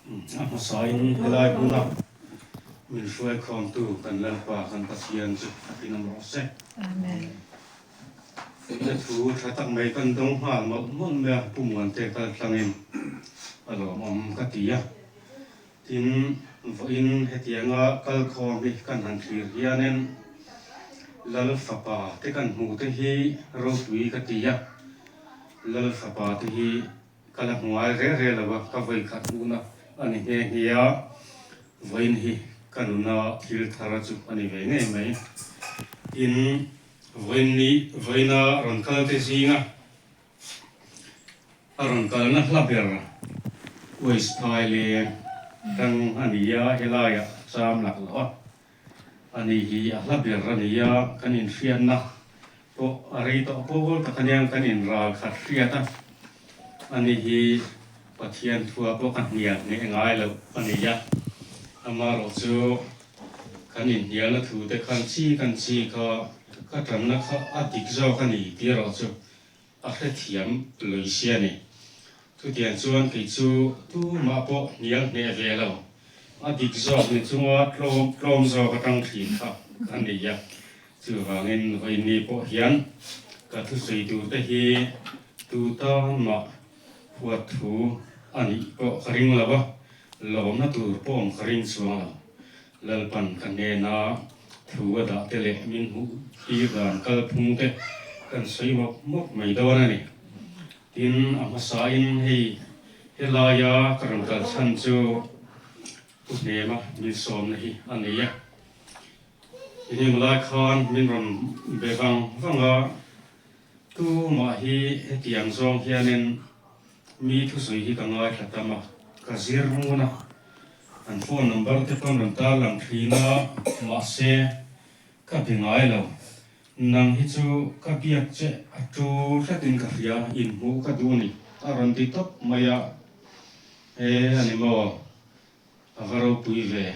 A hmasain helai hmuna min hruaikhawmtu kan Lalpa kan Pathian chu a inawm rawh se. Amen. Fuihna thu tha tak mai kan dawng nghal mawlh mawlh mai a, Pu Muante kal tlangin a lawmawm ka ti a. Tin, vawiin hetianga kalkhawm hi kan han thlir hianin Lal fapa te kan hmuh te hi ropui ka ti a, Lal fapa te hi Ka la hmu ngai reng reng lo a, ka vawi khat hmuhna a ni nghe nghe a, vawiin hi ka nuna thil thar chu a ni ve ngei mai. Tin, vawiin ni vawiina rawn kal te zinga a rawn kalna hla ber Uaisphai leng tang a ni a, helaiah cham lak loh a. A ni hi a hla ber a ni a, kan inhriatna pawh a rei tawh pawl tak aniang kan inral khat hriat a, a ni hi Pathian thua pawh ka hnial hneh ngai loh a ni a, amaherawh chu kan inhnialna thu te khan chi kan chi kha ka tanna kha a dik zawk a ni tih erawh chu A hrethiam lui sia ni. Chutiang chuan kei chu tumah pawh hnial hneh ve lo. A dik zawk ni chunga tlawm tlawm zawk atang thin kha ka ni a. Chuvangin vawiinni pawh hian ka thusawi tur te hi tu tan mah huat thu a nih pawh ka ring lo a, lawmna tur pawm ka ring chuang lo. Lalpan ka hnena thu a dah te leh min hmuh tir dan kalphung te kan sawi mawp mawp mai dawn a ni. Tin, a hmasain hei helaia ka rawn kal chhan chu Pu Hnema min sawmna hi a nei a. Engemaw lai khan min rawn be vang vang a, tumah hi hetiang zawng hianin Mi thusawi hi ka ngaithla tam a, ka zir ngun a, an phone number te pawn rawn tarlang thin a, mahse ka be ngai lo. Nang hi chu ka biak che a tu hretin ka hria, inhmuh ka duh ni a rawn ti tawp mai a, e a ni maw, a va ropui ve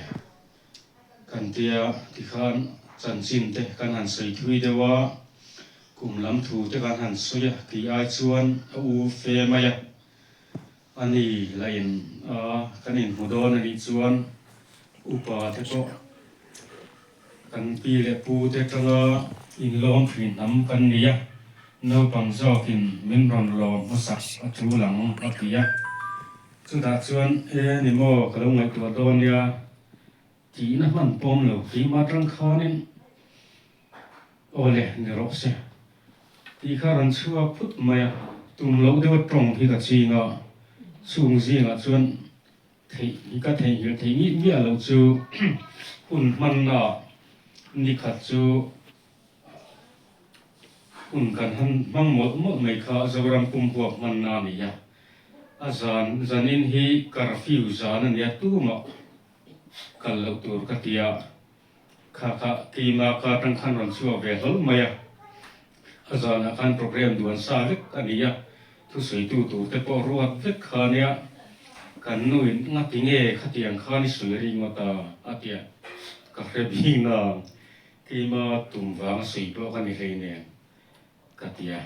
kan tia tikhan chanchin te kan han sawi thui deuh a, kum lam thu te kan han sawi a tih ai chuan a u fe mai a, a ni la in a kan inhmu dawn a nih chuan upa te pawh kan pi leh pu te tanga inlawm thin hnam kan ni a, naupang zawkin min rawn lawm hmasak a tul ang a ti a. Chutah chuan, E ni maw, ka lo ngaihtuah dawn nia, tihna hman pawm lo keimah atang khanin aw le, ni rawh se tih kha rawn chhuak phut mai a, tum loh deuha tawng hi ka ching a, chung zingah chuan theih hi ka theihnghilh theih ngih miah loh chu hun hmannaah nikhat chu Hun kan han hmang mawlh mawlh mai kha Zoram pum huap hmanna a ni a, a zan zanin hi curfew zan a nia tumah kal loh tur ka ti a, kha kha keima ka atang khan rawn chhuak ve hlawl mai a, a zanah khan program duan sa vek a ni a, thusawitu tur te pawh ruat vek kha a nia, kan nuin ngati nge khatiang khan i sawi ringawt a a ti a, ka hre bik nang. Keima tum vang a sawi pawh ka ni hlei nen ka ti a.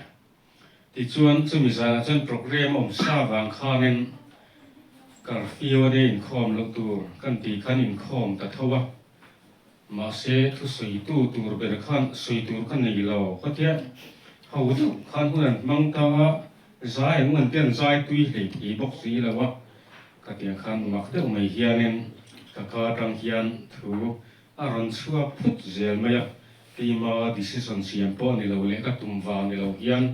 Tichuan chumi zanah chuan program a awm sa vang khanin curfew a nia inkhawm loh tur kan tih khan inkhawm ta tho a. Mahse thusawitu tur ber khan sawi tur ka nei lo ka tia. Ho deuh khan hun an hmang ta a, zai an ngan te an zai tui hlei thei bawk si lo a. Ka tiang khan mak deuh mai hianin ka ka atang hian thu A rawn chhuak phut zel mai a, keima decision siam pawh ni lo leh ka tum vang ni lo hian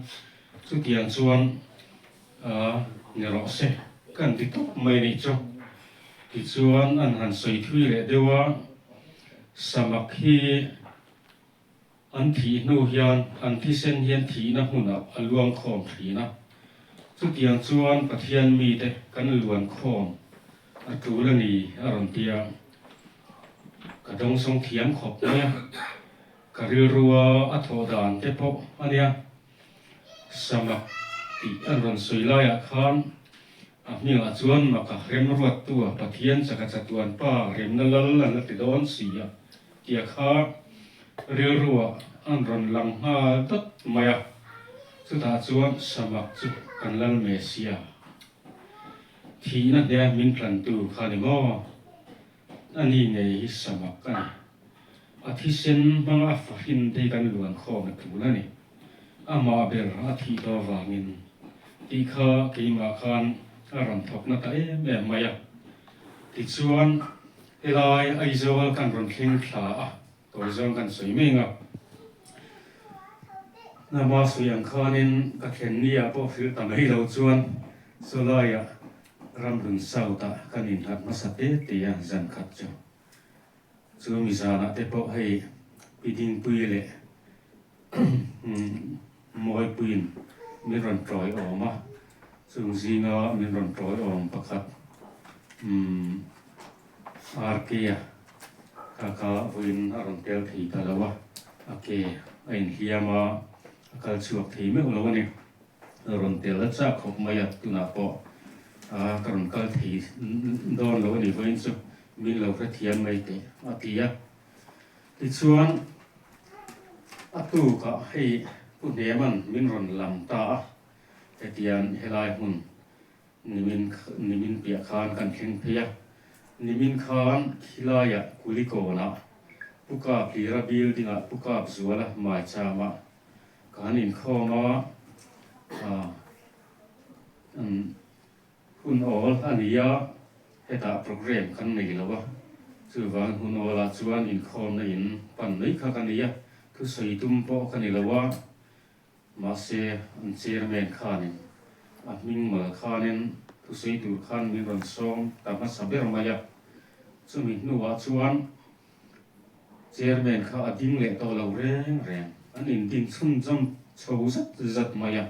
chutiang chuan a ni rawh se kan ti tawp mai nih chu. Tichuan an han sawi thui leh deuh a, samak hi An thih hnu hian an thisen hian thihna hmunah a luang khawm thin a. Chutiang chuan Pathian mite kan luan khawm a tul a ni a rawn ti a. Ka dawngsawng thiam khawp mai a, ka rilrua a thawh dan te pawh a nia. Samak tih an rawn sawi laiah khan a hmingah chuan maka remruattua Pathian chaka chatuan pa remna lal an la ti dawn si a. Tia kha rilruah an rawn lang nghal dawt mai a, chutah chuan samak chu kan lal Messia. Thihna hne min tlantu kha ni maw? A ni ngei hi samak a ni. A thisen hmanga a fahrin te hi kan luan khawm a tul a ni. Amah ber a thih tawh avangin tih kha keimah khan a rawn thawk na ta em em mai a. Tichuan, helai Aizawl kan rawn thleng thla a, tawi zawng kan sawi mai ang a. Nama sawi ang khanin ka thlen ni ah pawh hrilh ta mai lo chuan sawlaiah Ramhlun South ah kan inhlat hmasa te te a zan khat chu. Chu mi zanah te pawh hei Pi Dingpui leh Mawipuiin min rawn tawi awm a, chung zinga min rawn tawi awm pakhat RK-a kha kha vawiin a rawn tel thei ta lo a, a ke a inhliam a, a kal chhuak thei meuh lo a ni. Rawn tel a chak khawp mai a, tunah pawh ka rawn kal thei dawn lo a ni vawiin chu min lo hrethiam mai teh a ti a. Tichuan a tukah hei Pu Hneman min rawn lam ta a, hetiang helai hmun nimin nimin piah khan kan thleng phei a, nimin khan khilaiah Kulikawnah Pu Kaplira building-ah Pu Kapzuala maichama Ka han inkhawm a, hun awl a ni a, hetah programme kan nei lo a, chuvang hun awlah chuan inkhawmna in pan mai kha ka ni a, thusawi tum pawh ka ni lo a, mahse an chairman khanin a hming mal khanin thusawi tur khan min rawn sawm ta hmasa ber mai a, chumi hnuah chuan Chairman kha a ding leh tawh lo reng reng. An indin chhunzawm chho zat zat mai a,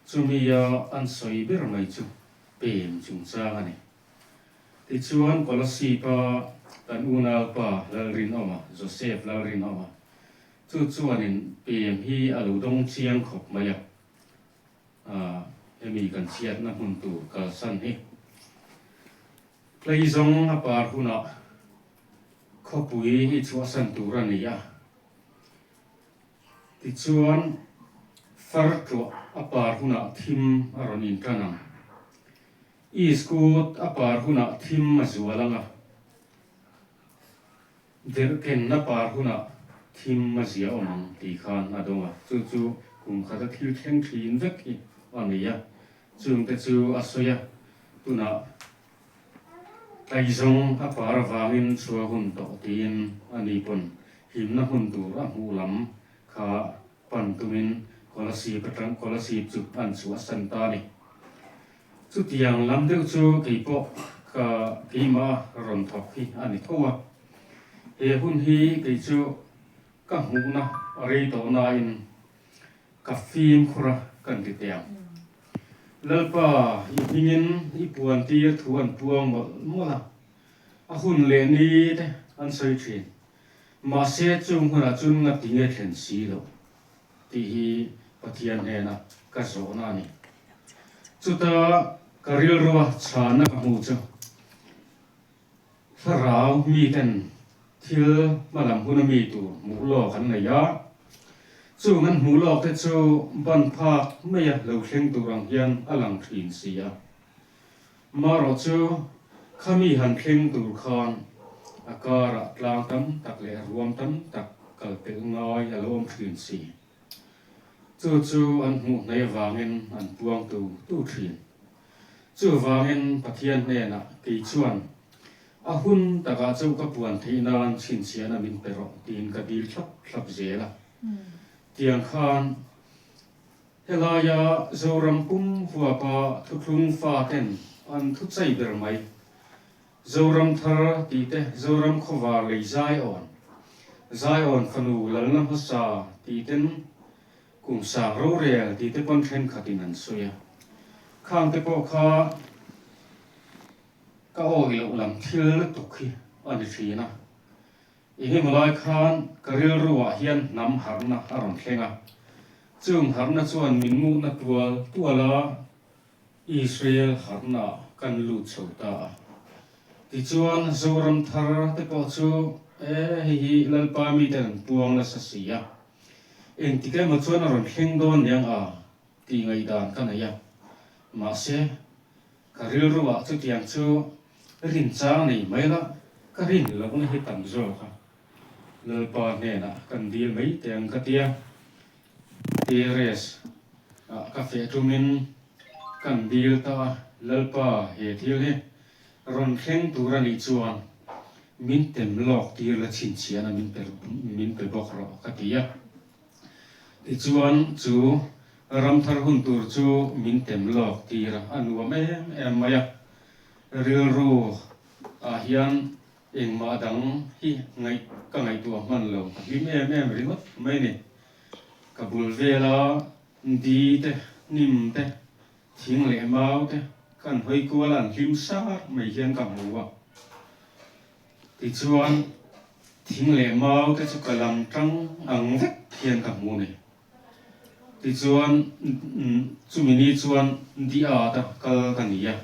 chumi a an sawi ber mai chu pem chungchang a ni. Tichuan Kolasib-a kan unaupa Lalrinawma, Joseph Lalrinawma, chu chuanin pem hi a lo dawng chiang khawp mai a, hemi kan chhiatna hmun tur kalsan hi. Tleizawng a par hunah khawpui hi chhuahsan tur a ni a, tichuan far tluah a par hunah thim a rawn intan ang. Iskut a par hunah thim a zual ang a, derhkenna par hunah thim a zia awm ang tih khan a dawng a, chu chu kum khata thil thleng thin vek hi a ni a, Chungte chu a sawi a, tunah tlaizawng a par avangin chhuah hun tawh tiin a ni pawn himna hmun tur a hmuh lam kha pan tumin Kolasib atang Kolasib chu an chhuahsan ta a ni. Chutiang lam deuh chu keipawh ka keimah rawn thawk hi a ni tho a, he hun hi kei chu ka hmuhna a rei tawh nain Ka fimkhur a kan ti teh ang. Lalpa, i hmingin i puan tir thu an puang mawlh mawlh a, a hun leh ni te an sawi thin. Mahse chung hunah chun nga ti nge thlen si loh tih hi Pathian hnena ka zawhna a ni. Chuta ka rilrua chhanna ka hmuh chu Thlarau miten thil hmalam huna mi tur hmuh lawk an nei a, chung an hmuh lawk te chu ban phak maia lo thleng tur ang hian a lang thin si a. Marawh chu khami han thleng tur khan a karah tlang tam tak leh ruam tam tak kal pelh ngai a lo awm thin si. Chu chu an hmuh hnai avangin an puang tu tu thin. Chuvangin Pathian hnenah kei chuan a hun takah chauh ka puan theih nan chhinchhiahna min pe rawh tiin ka dil thlap thlap zel a. Tiang khan helaia Zoram pum huapa thuthlung faten an thu chai ber mai. Zoram thar tih te, Zoram khawvar lei Zion, Zion fanu lalna hmasa tih ten Kum sang rorel tih te pawn thenkhatin an sawi a, khang te pawh kha ka awih loh lam thil lutuk hi a ni thin a. Engemaw lai khan ka rilruah hian hnam harhna a rawn thleng a, chung harhna chuan min muhna tual tual a, Israel harhna kan lut chho ta a. Tichuan Zoram thar te pawh chu e hei hi Lalpa miten an puang nasa si a, Engtik emaw chuan a rawn thleng dawn niang a tih ngaihdan ka nei a, mahse Ka rilruah chutiang chu rin chang nei mai la, ka rin lohna hi tam zawk a. Lalpa hnenah kan dil mai teh ang ka tia. Terrace ah ka feh tumin kan dil ta a, Lalpa he thil hi rawn thleng tur a nih chuan min tem lawk tir la chhinchhiahna min pe min pe bawk rawh ka ti a. Tichuan chu ramthar hun tur chu min tem lawk tir a nuam em em mai a, rilru ah hian Engmah dang hi ngaih ka ngaihtuah hman lo, ka hlim em em ringawt mai ni. Ka bul vela di te, hnim te, thing leh mau te kan hawi kual a an hlim sar mai hian ka hmu a. Tichuan thing leh mau te chu ka lam tang ang vek hian ka hmu ni. Tichuan chumi ni chuan di at a kal ka ni a,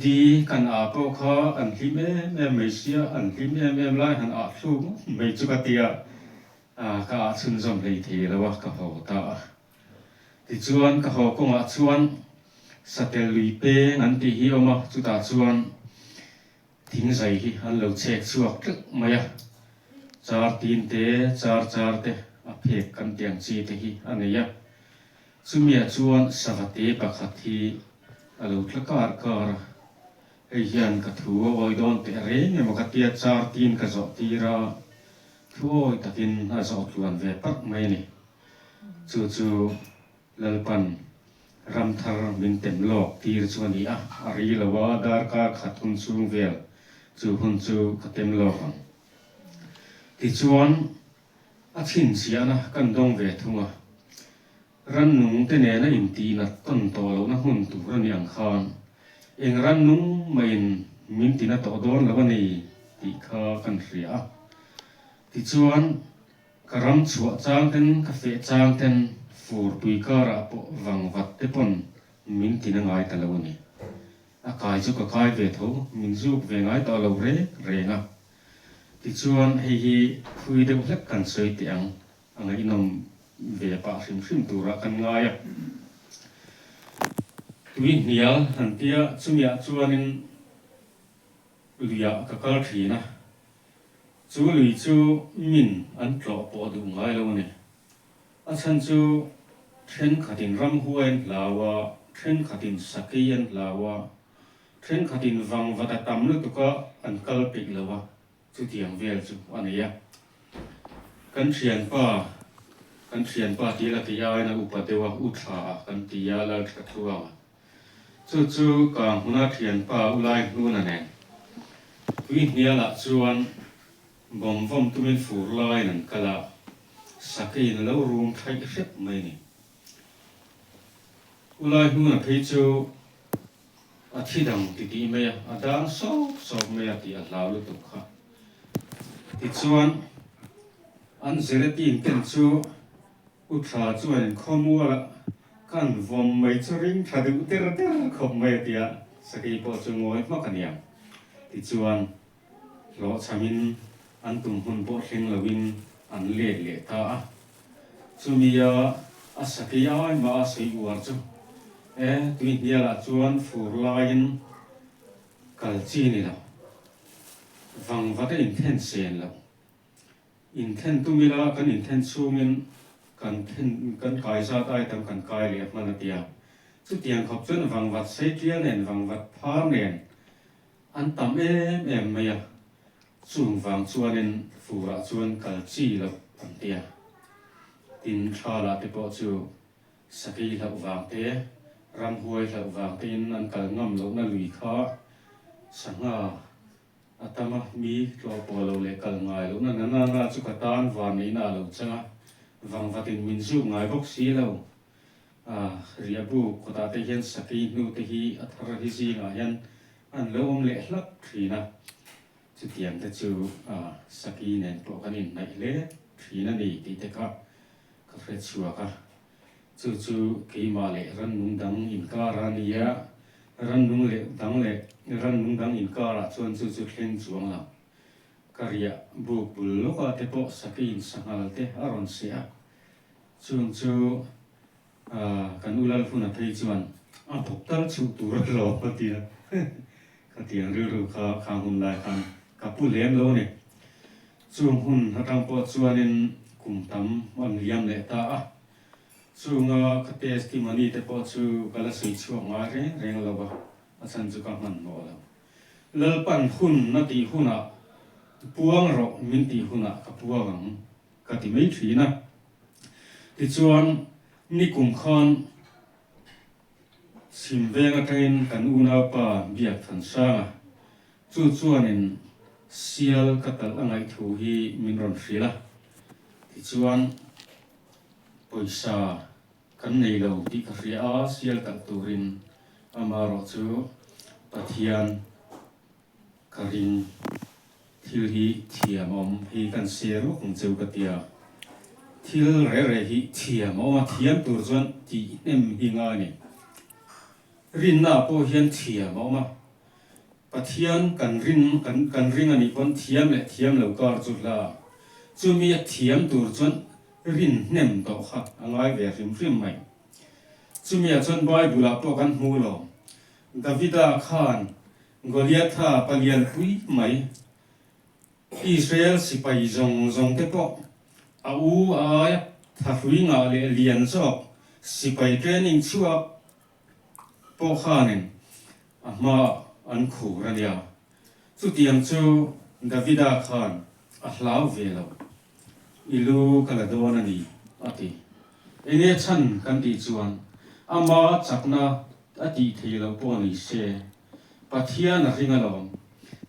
di kan ah pawh kha an hlim em em mai sia, an hlim em em lai han ah thluk ngawt mai chu ka tia, ka ah chhunzawm hlei thei lo a, ka haw ta a. Tichuan ka haw kawngah chuan satel lui peng an tih hi a awm a, chutah chuan Thingzai hi an lo chhek chhuak teuh mai a, char tin te, char char te, a phek kan tih ang chi te hi a nei a. Chumiah chuan savate pakhat hi a lo tla kar kar a, hei hian ka thu a awi dawn teh reng emaw ka tia char tin ka zawh tir a, thu awi takin a zawh tluan ve parh mai a ni. Chu chu Lalpan ramthar min tem lawk tir chu a ni a, a ri lo a, darkar khat hun chhung vel chu hun chu ka tem lawk ang. Tichuan, a chhinchhiahna kan dawng ve thung a, rannung te nena intihnat tawn tawh lohna hmun tur a ni ang khan eng rannung maiin min tina tawh dawn lo a ni tih kha kan hria a. Tichuan, Ka ram chhuah chang ten ka feh chang ten fur tui karah pawh vang vat te pawn min ti na ngai ta lo a ni. A kai chu ka kai ve tho, min zuk ve ngai tawh lo reng reng a. Tichuan hei hi thui deuh hlek kan sawi teh ang, a ngaihnawm ve pah hrim hrim turah kan ngai a. Tui hnial han tia chumiah chuanin luiah ka kal thin a. Chu lui chu min an tlawh pawh duh ngai lo a ni. A chhan chu thenkhatin ramhuai an hlau a, thenkhatin sakei an hlau a, thenkhatin vangvat a tam lutuk a an kal peih lo a, chutiang vel chu a nei a. Kan thianpa, kan thianpa tih la tih aiin a upa deuh a, u thla a kan ti a, lal tha thuang a. Chu chu ka hmuna thianpa Ulai Hnuna nen tui hnialah chuan bawm vawm tumin fur laiin an kal a, sakeiin a lo rum thaih hrep mai ni. Ulai Hnuna phei chu a thi dang titih mai a, a dang sawp sawp mai a tih a hlau lutuk kha. Tichuan an zeletin ten chu U Thla chuan khawmualah kan vawm mai chu ring tha deuh der der khawp mai a ti a, sakei pawh chu ngawi hmak a niang. Tichuan, hlawhchhamin an tum hun pawh thleng loin an let leh ta a. Chumia a sakei ai mah a sawi uar chu e, tui hnialah chuan fur laiin kal chi ni lo, vangvat a inthen sen lo. Inthen tum ila kan inthen chhungin kan then kan kai zat ai tam kan kai leh hman a tia. Chutiang khawp chuan vangvat seitial nen vangvat phar nen an tam em em mai a, chung vang chuanin furah chuan kal chi loh an tia. Tin thla te pawh chu sakei hlauh vang te, ramhuai hlauh vang tein an kal ngam lohna lui kha sangha A tam a, mi tlawh pawh lo leh kal ngai loh na na na chu ka tan vanneihna a lo chang a, vangvatin min zuk ngai bawk si lo. A, riahbuk kawtah te hian sakei hnu te hi a thar hi zingah hian an lo awm leh hlap thin a, chutiang te chu a, sakei nen pawh kan inhnaih hle thin a ni tih te kha ka hre chhuak a. Chu chu keimah leh rannung dang inkar a ni a, rannung leh dang leh rannung dang inkarah chuan chu chu thleng chuang lo. Ka riah buk bul lawkah te pawh sakeiin sanghal te a rawn seh a, chung chu kan u Lalhuna phei chuan. A bawp tal chhuh tur a lawm a ti a, khatiang rilru kha khang hun lai khan ka pu lem lo a ni. Chung hun atang pawh chuanin kum tam an liam leh ta a, chunga ka testimony te pawh chu ka la sawi chhuak ngai reng reng lo a, a chhan chu ka hmanhmawh lo. Lalpan hun a tih hunah puang rawh min tih hunah ka puang ang ka ti mai thin a. Tichuan nikum khan Chhim veng atangin kan unaupa Biak Thansanga chu chuanin sial ka talh a ngaih thu hi min rawn hrilh a, tichuan pawisa kan nei lo tih ka hria a, sial talh turin amaherawh chu Pathian Ka ring thil hi thiam awm hi kan share lawk ang cheu ka tia. Thil reh reh hi thiam a awm a, thiam tur chuan tih hnem hi ngai a ni. Rinna ah pawh hian thiam a awm a, Pathian kan rin kan kan ring a nih pawn thiam leh thiam lo kar chu hla. Chumi a thiam tur chuan rin hnem tawh kha a ngai ve hrim hrim mai. Chumi ah chuan Bible ah pawh kan hmu lo. Davida khan Goliatha palian pui mai, Israel sipai zawng zawng te pawh a u aia thahrui ngah leh lian zawk sipai training chhuak pawh khanin a hmaah an khur a nia. Chutiang chu Davida khan a hlau ve lo. I lu ka la dawn a ni, a ti. Enge chhan kan tih chuan ama chakna a tih thei loh pawh ni se, Pathian a ring alawm.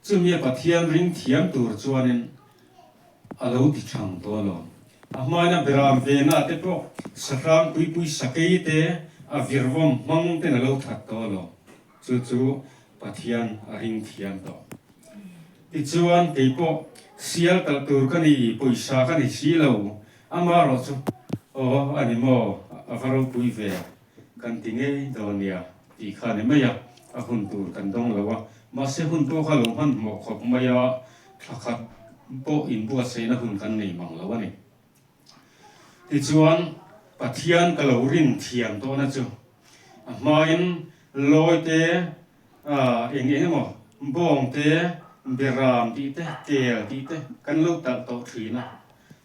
Chumi a Pathian ring thiam tur chuanin a lo ti thang tawh alawm. A hmaina beram vena te pawh sahrang puipui sakei te a virvawm hmang ten a lo that tawh alawm. Chu chu Pathian a ring thiam tawh. Tichuan keipawh sial kalh tur ka ni, pawisa ka ni si lo, amarawh chu aw a ni maw, a va ropui ve kan ti ngei dawn nia tih kha a ni mai a, a hun tur kan dawng lo a, mahse hun pawh kha lo hmanhmawh khawp mai a, thla khat pawh inbuatsaihna hun kan nei mang lo a ni. Tichuan Pathian ka lo rin thiam tawhna chu a hmain lawi te, eng eng emaw bawng te, beram tih te, tel tih te kan lo talh tawh thin a.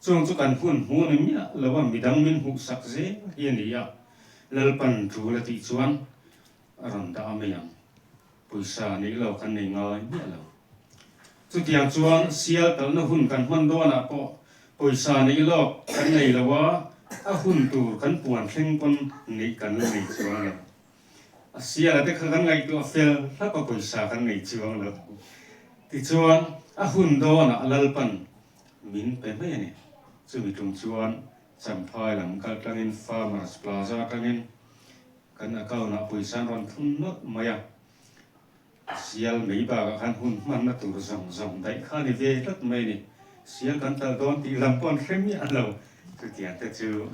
Chung chu kan hun hmu ni miah lo a, midang min hmuhsak zel hi a ni a, Lalpan tul a tih chuan a rawn dah a mai ang. Pawisa neih lo kan nei ngai miah lo. Chutiang chuan sial talhna hun kan hman dawnah pawh pawisa neih lawk kan nei lo a, a hun tur kan puan thleng pawn neih kan la nei chuang lo. A siala te kha kan ngaihtuah fel hlap a pawisa kan nei chuang lo. Tichuan a hun dawnah Lalpan min pe mai a ni. Chumi tum chuan Champhai lam kal tlangin Farmers Plaza atangin Kan account ah pawisa an rawn thun nawlh mai a, sial mai bakah khan hun hmanna tur zawng zawng daih kha a ni ve tlat mai a ni. Sial kan talh dawn tih lam pawh an hre miah lo. Chutiang te chu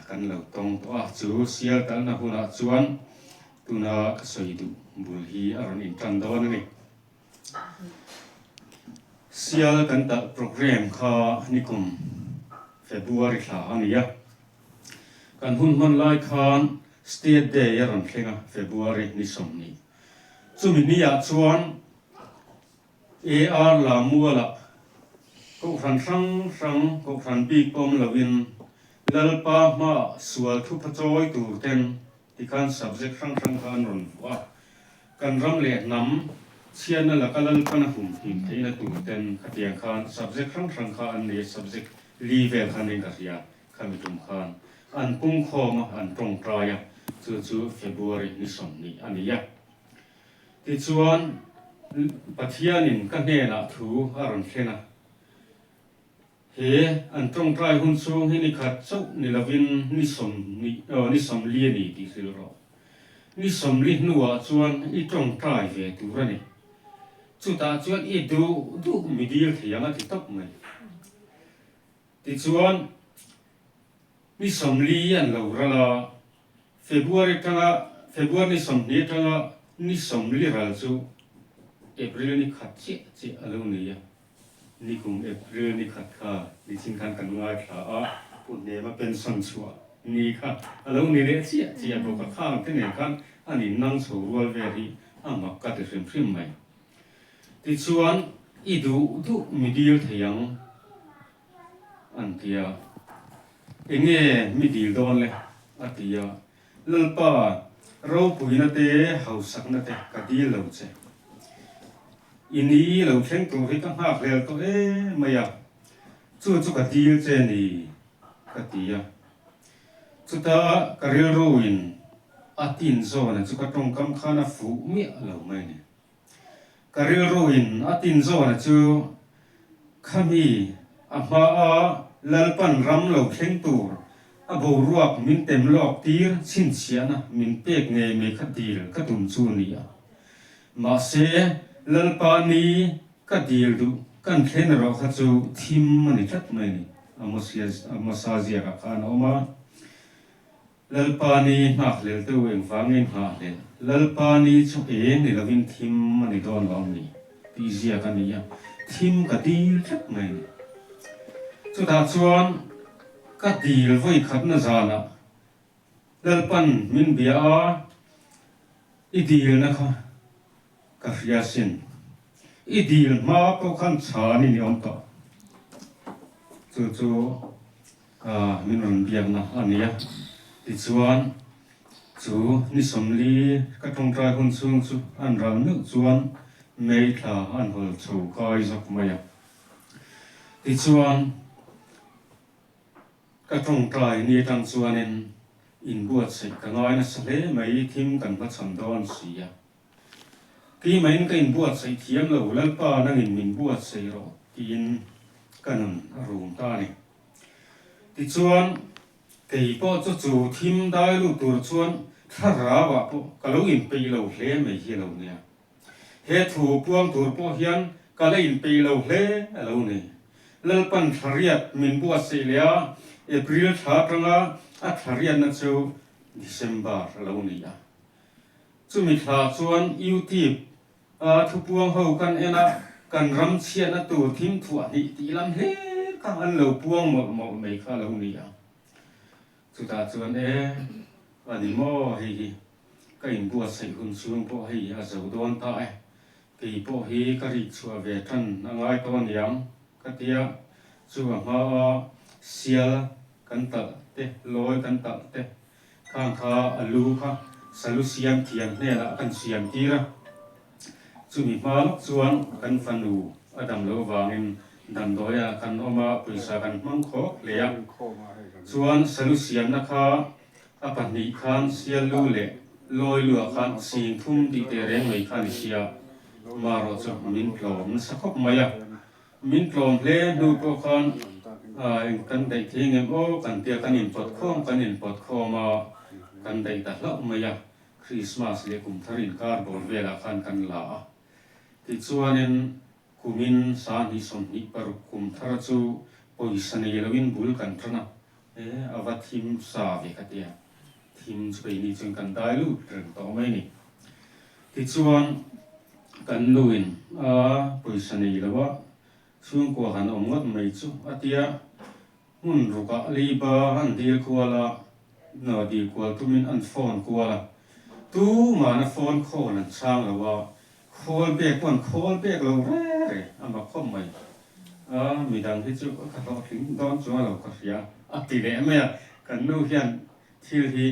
kan lo tawng tawh a, chu sial talhna hunah chuan tuna ka sawi duh bul hi a rawn intan dawn a ni. Sial kan talh programme kha nikum February thla a ni a. Kan hun hman lai khan State Day a rawn thleng a, February ni 20. Chumi ni ah chuan AR Lamualah Kohhran hrang hrang, Kohhran bik pawm loin Lalpa hmaah sual thupha chawi tur ten tikhan subject hrang hrang kha an rawn vuah a. Kan ram leh hnam chhiatna laka Lalpan a humhim theihna tur ten khatiang khan subject hrang hrang kha an nei a, subject li vel kha nen ka hria. Khami tum khan an pungkhawm a, an tawngtai a, chu chu February ni 20 a ni a. Tichuan, Pathianin ka hnenah thu a rawn thleng a, he an tawngtai hun chhung hi ni khat chauh ni lovin ni 20, aw ni 40 a ni tih hrilh rawh. Ni 40 hnuah chuan i tawngtai ve tur a ni. Chutah chuan i duh duh mi dil thei ang a ti tawp mai. Tichuan, ni 40 an lo ral a, February atanga February ni 20 atanga ni 40 ral chu April ni khat chiah chiah a lo nei a. Nikum April ni khat kha nichin khan kan ngaithla a, Pu Hnema pension chhuah. Ni kha a lo ni leh chiah chiah bawk a, khang te nen khan an innang chho rual vel hi a mak ka ti hrim hrim mai. Tichuan, i duh duh mi dil thei ang an ti a, Enge mi dil dawn le? a ti a, Lalpa, ropuina te hausakna te ka dil lo che. I ni lo thleng tur hi ka nghak hlel tawh em mai a, chu chu ka dil che ni. Ka ti a. Chuta ka rilruin a tin zawna chu ka tawngkam khan a fuh miah lo mai a ni. Ka rilruin a tin zawna chu khami a hmaa Lalpan ram lo thleng tur a boruak min tem lawk tir chhinchhiahna min pek ngei mai kha dil ka tum chu a ni a. Mahse, Lalpa ni Ka dil duh kan thlen erawh kha chu thim a ni tlat mai a ni. Amosa ziakah khan a awm a, Lalpa ni nghakhlel teu engvangin nghahhlel, Lalpa ni chu eng ni lovin thim a ni dawn lo ang ni tih ziak a ni a, thim ka dil tlat mai a ni. Chutah chuan ka dil vawikhatna zanah Lalpan min bia a, i dilna kha ka hria sin. I dil hma pawh khan chhan i ni awm tawh. Chu chu min rawn biakna a ni a. Tichuan, chu ni sawmli ka tawngtai hun chhung chu an ral meuh chuan May thla an hawl chho kai zawk mai a. Tichuan, Ka tawngtai ni atang chuanin inbuatsaih ka ngai nasa hle mai, thim kan hmachhan dawn si a. Keimah-in ka inbuatsaih thiam lo, Lalpa nangin min buatsaih rawh tiin ka nun a rum ta a ni. Tichuan, kei pawh chu chu thim dai lut tur chuan thlarau-ah pawh ka lo inpeih lo hle mai hi a lo nia. He thu puang tur pawh hian ka la inpeih lo hle a lo ni. Lalpan thlariat min buatsaih leh a, April thla atanga a thlariatna chu December a lo ni a. Chumi thla chuan YouTube a thupuang ho kan en a, kan ram chhiatna tur thim thuah hnih tih lam hlir kha an lo puang mawlh mawlh mai kha a lo ni a. Chutah chuan e, a ni maw hei hi. Ka inbuatsaih hun chhung pawh hei a zo dawn ta e, kei pawh hi ka rik chhuah ve tan a ngai tawh aniang ka tia, chu a hmaa sial kan talh te, lawi kan talh te khang kha a lu kha salu siam thiam hnenah kan siam tir a, chumi hma lawk chuan kan fanu a dam lo vangin damdawi ah kan awm a, pawisa kan hmang khawk hle a, chuan salu siamna kha A pahnih khan Siallu leh Lawiluah khan Singthum tih teh reng mai kha a ni sia, marawh chu min tlawm nasa khawp mai a. Min tlawm hle hnu pawh khan eng kan daih thei ngem aw kan tia kan inpawt khawm kan inpawt khawm a, kan daih ta hlauh mai a. Krismas leh kum thar inkar bawr velah khan kan la a. Tichuanin kumin 20 26 kum thar chu pawisa nei loin bul kan tan a. He a va thim sa ve ka tia, thim chu keini chuan kan dai lut reng tawh mai a ni. Tichuan kan nuin a pawisa nei lo a, chhungkua han awm ngawt mai chu a tia, hmun rukah leiba an dil kual a, hna dil kual tumin an phone kual a, tumahna phone call an chhang lo a, Khawl pek pawh an khawl pek lo re re a mak khawp mai. A midang hi chu ka hlawhtling dawn chuang lo ka hria a ti leh mai a, kan nu hian thil hi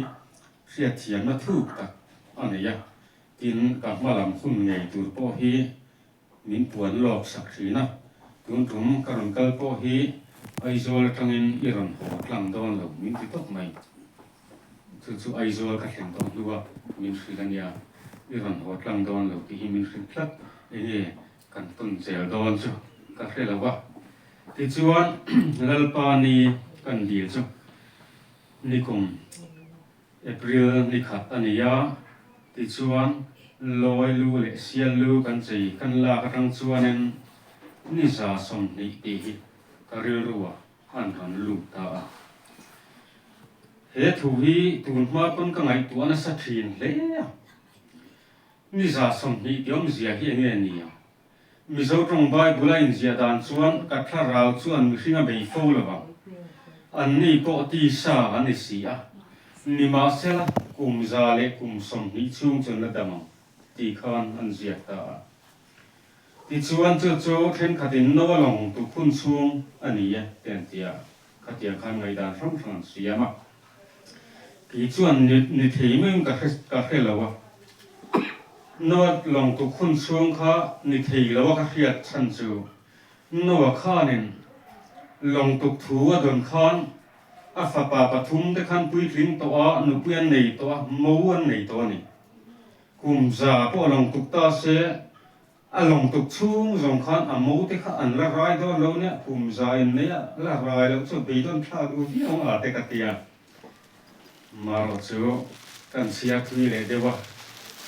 hriatthiamna thuk tak a nei a, tin ka hma lam hun ngei tur pawh hi min puan lawk sak thin a, tun tum ka rawn kal pawh hi Aizawl atangin i rawn haw tlang dawn lo min ti tawp mai. Chu chu Aizawl ka thlen tawh hnua min hrilh a nia, i rawn haw tlang dawn lo tih hi min hrilh tlat, enge kan tawn zel dawn chu ka hre lo a. Tichuan Lalpa ni kan dil chu nikum April ni khat a ni a, tichuan Lawi lu leh Sial lu kan chei kan lak atang chuanin ni 120 tih hi ka rilru ah an rawn lut ta a. He thu hi tun hma pawn ka ngaihtuah nasa thin hle a. Ni 120 ti awmzia hi enge ni ang? Mizo tawng Bible a inziah dan chuan ka thlarau chuan mihring a bei fo lo ang. Anni pawh tisa an ni si a, nimahsela kum 120 chhung chuan la dam ang tih khan an ziak ta a. Tichuan chu chu thenkhatin Noa lawng tuk hun chhung a ni e te an ti a, khatiang khan ngaihdan hrang hrang an siam a. Kei chuan ni thei maiin ka hre ka hre lo a, Noa lawng tuk hun chhung kha ni thei lo a ka hriat chhan chu Noa khanin lawng tuk thu a dawn khan a fapa pathum te khan puitling tawh a, nupui an nei tawh a, mo an nei tawh a ni. Kum za pawh a lawng tuk ta se, a lawng tuk chhung zawng khan a mo te kha an la rai dawn lo nia, kum za in nei a la rai loh chu beidawn thlak duh viau ang a te ka ti a. Marawh chu kan chhiar thui leh deuh a,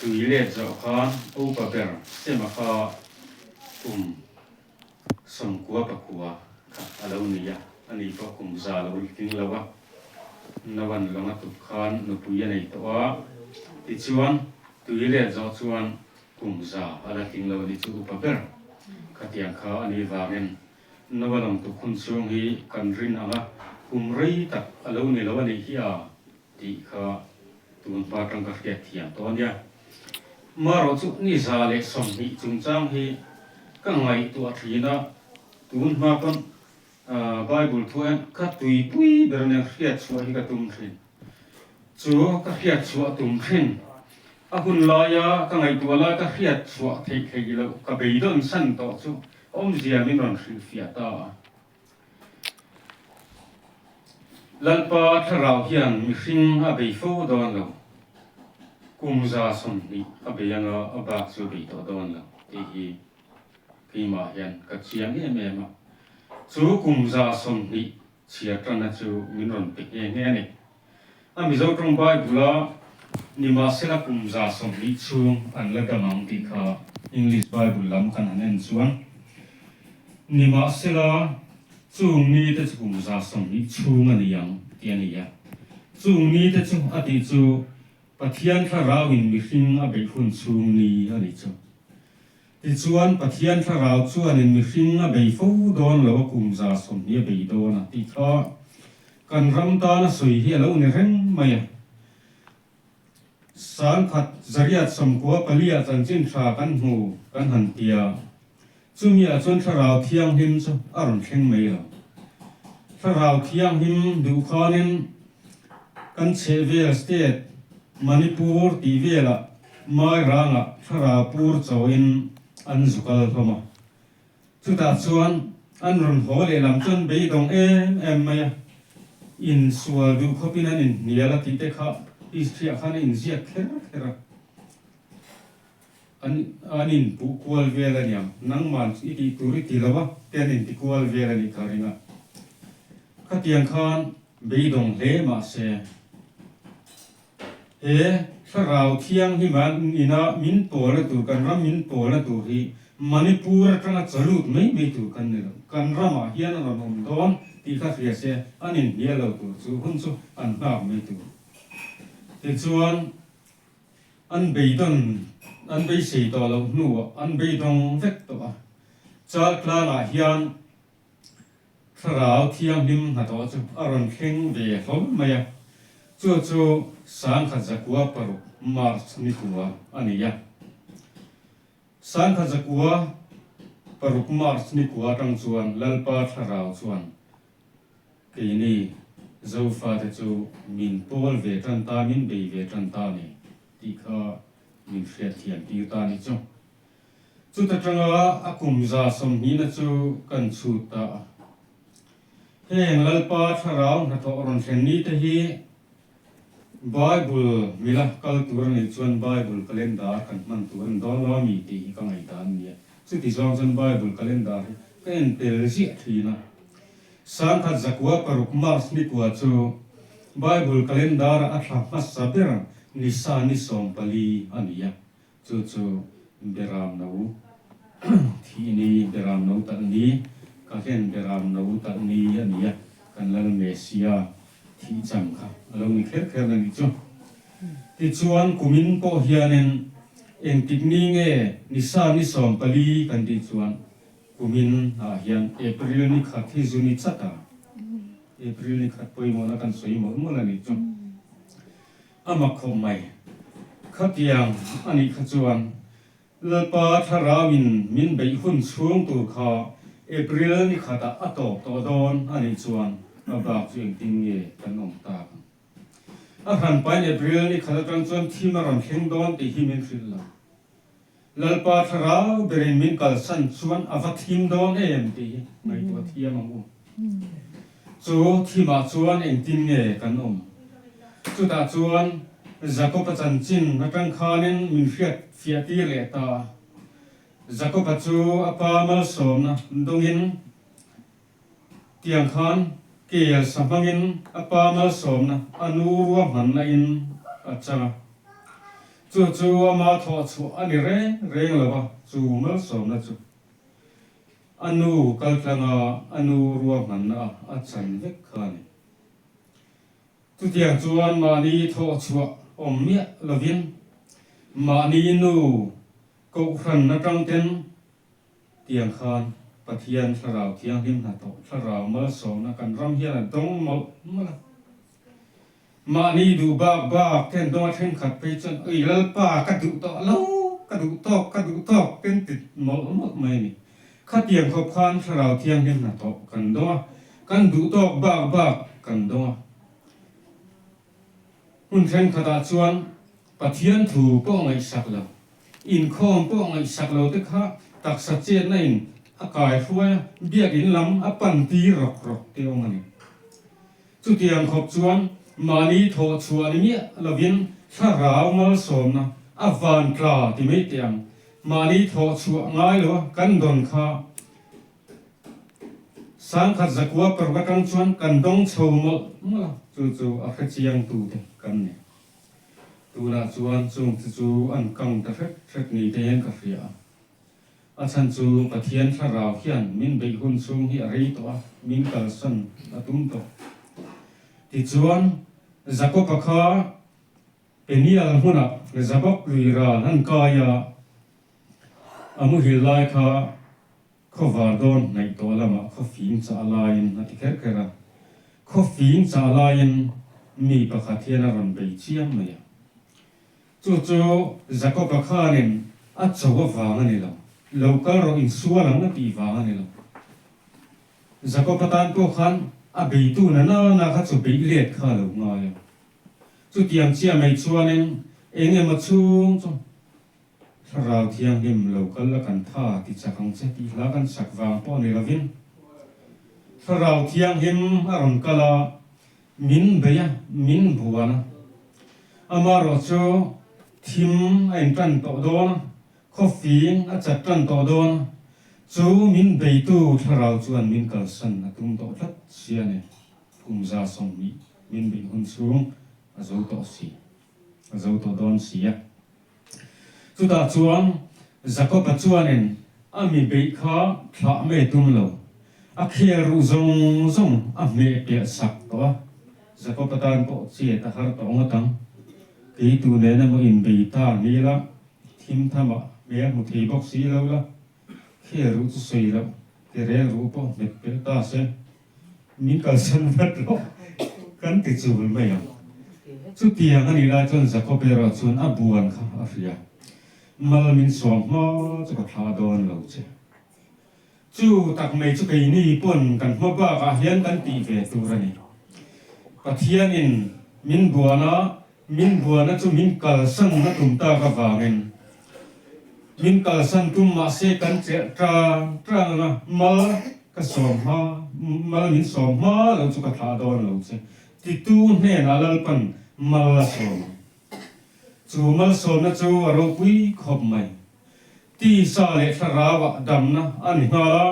tui let zawh khan upa ber Sema kha kum 99 kha a lo ni a, ani pawh kum za lo tling lo a, Noan lawng a tup khan nupui a nei tawh a, tichuan tui let zawh chuan kum za a la tling lo a ni chu upa ber khatiang kha a nih vangin Noa lawng tuk hun chhung hi kan rin ang a, kum rei tak a lo ni lo a nih hi a tih kha tun hma atang ka hriat thiam tawh a nia. Marawh chu ni 120 chungchang hi ka ngaihtuah thin a, tun hma pawn Bible thu hian ka tuipui ber nen hriat chhuah hi ka tum thin. Chu ka hriat chhuah tum thin. A hun laia ka ngaihtuah lai ka hriat chhuah theih theih loh ka beidawn san tawh chu Awmzia min rawn hrilhfiah ta a. Lalpa thlarau hian mihring a bei fo dawn lo, kum 120 a bei anga a bak chu a bei tawh dawn lo tih hi keimah hian ka chiang em em a. Chu kum 120 chhiar tanna chu min rawn pe nghe nghe a ni. A Mizo tawng Bible-a nimahsela kum 120 chhung an la dam ang tih kha English Bible lam kan han en chuan nimahsela chung nite chu kum 120 chhung a ni ang tih a ni a. Chung nite chu a tih chu Pathian thlarauin mihring a beih hun chhung ni a nih chu. Tichuan, Pathian thlarau chuanin mihring a bei fo dawn lo a kum 120 a bei dawn a tih kha kan ram tana sawi hi a lo ni reng mai a. 1894 ah chanchin tha kan hmu kan han ti a, chumi ah chuan thlarau thianghlim chu a rawn thleng mai lo. Thlarau thianghlim duh khanin kan chhehvel state Manipur tih velah Mai rangah thlarau pur chauhin an zu kal hlawm a. Chutah chuan an rawn haw lehlam chuan beidawng em em mai a, insual duh khawpin an inhnial a tih te kha history ah khan a inziak kher kher a. An an inpuh kual vel a niang, nangman i tih tur i ti lo a te an inti kual vel a nih ka ring a. Khatiang khan beidawng hle mah se. He thlarau thianghlim ina min pawlna tur, kan ram min pawlna tur hi Manipur atanga chalut mai mai tur kan ni lo. Kan ramah hian a rawn awm dawn tih kha hria se an inhnial lo tur chu hun chu an nghak mai tur. Tichuan an beidawn, an beisei tawh loh hnuah an beidawng vek tawh a. Chaltlangah hian Thlarau Thianghlim hnathawh chu a rawn thleng ve hlawm mai a, chu chu 1906 March ni kua a ni a. 1906 March ni kua atang chuan Lalpa Thlarau chuan keini Zofate chu min pawl ve tan ta, min bei ve tan ta a ni tih kha min hriatthiam tir ta a ni chu. Chuta tanga a kum 120na chu kan chhut ta a. Heng Lalpa thlarau hnathawh rawn thlen ni te hi Bible mila kal tur a nih chuan Bible calendar kan hman tur a ni dawn lo a mi tih hi ka ngaihdan a ni a. Chuti zawng chuan Bible calendar hi ka en tel ziah thin a. 1906 March ni kua chu Bible calendar a thla hmasa ber Nisa ni 14 a ni a. Chu chu Beram no thih ni, Beram no talh ni, ka hlen Beram no talh ni a ni a, kan Lal Messia thih cham kha a lo ni kher kher na nih chu. Tichuan kumin pawh hianin engtik ni nge nisa ni 14 kan tih chuan kumin ah hian April ni khat hi zu ni chat a. April ni khat pawimawhna kan sawi mawlh mawlh a nih chu. A mak khawp mai. Khatiang a nih kha chuan Lalpa Thlarauin min beih hun chhung tur kha April ni khatah a tawp tawh dawn a nih chuan a bak chu engtin nge kan awm tak ang? A hranpain April ni khat atang chuan thim a rawn thleng dawn tih hi min hrilh lo. Lalpa Thlarau berin min kalsan chuan a va thim dawn em tih hi ngaihtuah thiam ang u. Chu thimah chuan engtin nge kan awm? Chutah chuan Jakob-a chanchin atang khanin min hriat fiah tir leh ta a. Jakob-a chu a pa malsawmna dawngin tiang khan kel sa hmangin a pa malsawmna a nu ruahmanna in a chang a. Chu chu ama thawh chhuah a ni reng reng lo a, chu malsawmna chu. A nu kaltlanga a nu ruahmanna a chan vek kha a ni. Chutiang chuan mahni thawhchhuah awm miah lovin mahni nu kohhran atang ten tiang khan Pathian Thlarau Thianghlim hnathawh Thlarau malsawmna kan ram hian a dawng mawlh mawlh a. Mahni duh bak bak ten dawnga thenkhat phei chuan Ui Lalpa ka duh tawh lo, ka duh tawk, ka duh tawk ten ti mawlh mawlh mai a ni. Khatiang khawp khan Thlarau Thianghlim hnathawh kan dawng a, kan duh tawk bak bak kan dawng a. Hmun thenkhatah chuan Pathian thu pawh ngaihsak lo, inkhawm pawh ngaihsak lo te kha taksa chetna in a kai hruai a, biakinn lam a pan tir rawk rawk te awm a ni. Chutiang khawp chuan mahni thawh chhuah ni miah lovin thlarau malsawmna a van tla ti mai teh ang. Mahni thawh chhuah ngai lo a kan dawn kha sangkhat zakua paruk atang chuan kan dawng chho mawlh mawlh a, chu chu a hrechiang tute kan ni. Tunah chuan chung te chu an kang ta hret hret ni te hian ka hria a. A chhan chu Pathian thlarau hian min beih hun chhung hi a rei tawh a, min kalsan a tum tawh. Tichuan, Jakob-a kha Peniel hmunah Jabok lui ral an kai a, a muhil lai kha khawvar dawn hnaih tawh lamah khawfing chah laiin a ti kher kher a. Khawfing chah laiin mi pakhat hian a rawn bei chiang mai a. Chu chu Jakob-a khanin a cho avang a ni lo, lo kal rawh insual ang a tih vang a ni lo. Jakob-a tan pawh khan a beitu na nana kha chu beih let kha a lo ngai a. Chutiang chiah mai chuanin eng emaw chhung chu Thlarau Thianghlim lo kal la kan tha ti chak ang che tih hla kan sak vang pawh ni lovin Thlarau Thianghlim a rawn kal a, Min bei a, min buan a. Amaherawh chu thim a intan tawh dawn a, khawfing a chat tan tawh dawn a, chu min beitu thlarau chuan min kalsan a tum tawh tlat si a ni. Kum 120 min beih hun chhung a zo tawh si, a zo tawh dawn si a. Chutah chuan Jakob-a chuanin a mi beih kha thlah mai tum lo. A khel ruh zawng zawng a hmeh piah sak tawh a, Jakob-a tan pawh chet a har tawh ngawt ang. Kei tu nen emaw inbei ta ni la, thim thamah hmel hmu thei bawk si lo la, khel ruh chu sawi loh, ke reng ruh pawh hmet pelh ta se. Min kalsan vat rawh kan ti chul mai ang. Chutiang a nih lai chuan Jakob erawh chuan a buan kha a hria. Mal min sawm hma chu ka thlah dawn lo che. Chu tak mai chu keini pawn kan hma bakah hian kan tih ve tur a ni. Pathianin min buan a, min buana chu min kalsan na tum tak avangin min kalsan tum mahse kan chelh tang tang ang a, mal ka sawm hma, mal min sawm hma lo chu ka thlah dawn lo che titu hnenah Lalpan mal a sawm ang. Chu malsawmna chu a ropui khawp mai. Tisa leh thlarauah damna a ni nghal a,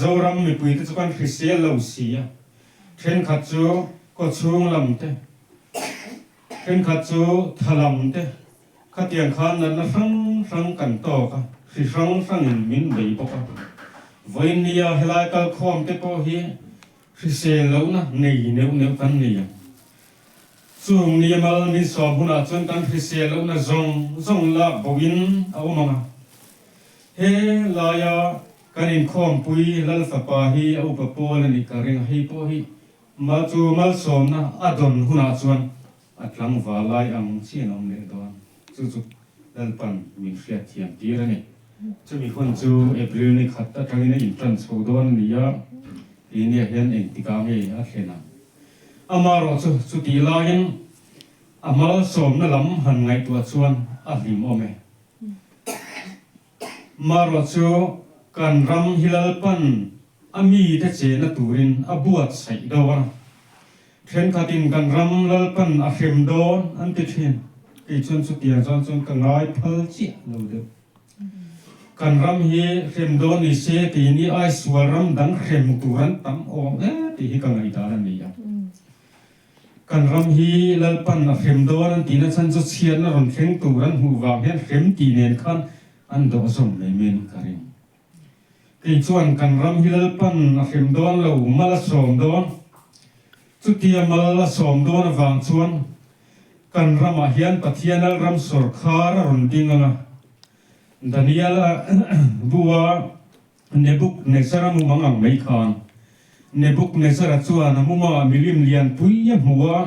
Zoram mipuite chu kan hrisel lo si a, thenkhat chu kawchhung lam te, thenkhat chu tha lam te, khatiang khan natna hrang hrang kan tawk a, hri hrang hrangin min bei bawk a. Vawinia helai kalkhawm te pawh hi hrisel lohna nei neuh neuh kan ni ang. Chung ni mal min sawm hunah chuan kan hrisel lohna zawng zawng lak boin a awm ang a. He laia kan inkhawmpui Lal Fapa hi a upa pawl a nih ka ring a, hei pawh hi. Mal chu malsawmna a dawn hunah chuan a tlangval lai ang chian a awm leh dawn. Chu chu Lalpan min hriat thiam tir a ni. Chumi hun chu April ni khat atangin a intan chho dawn a ni a, tihniah hian engtikah nge a thlen ang? Amaherawh chu chutih laiin a malsawmna lam han ngaihtuah chuan a hlim awm e. Marawh chu kan ram hi Lalpan a mite chehna turin a buatsaih deuh a, thenkhatin kan ram Lalpan a hrem dawn an ti thin. Kei chuan chutiang chuan chuan ka ngai phal chiah lo deuh. Kan ram hi hrem dawn ni se keini ai sual ram dang hrem tur an tam awm e tih hi ka ngaihdan a ni a. Kan ram hi Lalpan a hrem dawn an tihna chhan chu chhiatna rawn thleng tur an hmuh vang hian hrem tih nen khan an dawh zawm mai mai ka ring. Kei chuan kan ram hi Lalpan a hrem dawn lo, mal a sawm dawn. Chutia mal a sawm dawn avang chuan kan ramah hian Pathian Lalram sawrkhar a rawn ding ang a. Daniel-a bua Nebukadnezara mumang ang mai khan Nebukadnezara chuan a mumah milim lianpui a hmu a,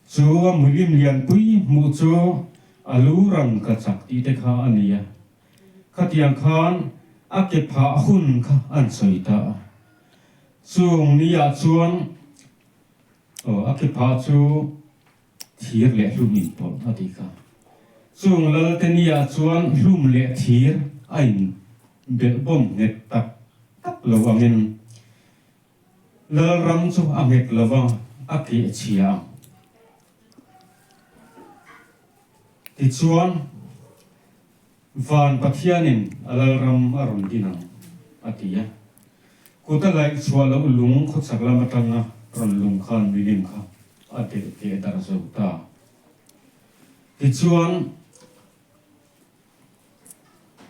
chu a milim lianpui hmuh chu a lu rang ka chak tih te kha a ni a. Khatiang khan a ke phah hun kha an sawi ta a. Chung niah chuan aw a ke phah chu Thir leh hlum inpawlh a tih kha. Chung Lalte niah chuan hlum leh thir a in belhbawm nghet tak tak lo angin Lalram chu a nghet lo va, a keh chhia ang. Tichuan, Van Pathianin a Lalram a rawn din ang, a ti a. Kut a laih chhuah loh lung khawchhak lam atanga rawn lung khan milim kha a delh keh darh zo ta. Tichuan,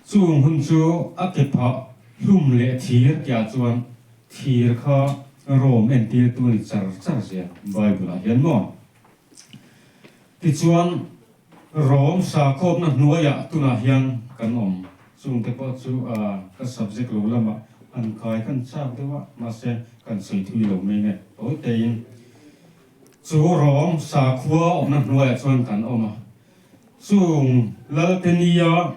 chung hun chu a ke phah hlum leh thir tiah chuan thir kha Rom entirtu a ni char char zia Bible-ah hian maw? Tichuan, Rom sakhawpna hnuaiah tunah hian kan awm. Chungte pawh chu ka subject lo lamah an kai kan chak deuh a, mahse kan sawi thui lo mai nge. Tawi tein chu Rom sakhua awmna hnuaiah chuan kan awm a. Chung Laltenia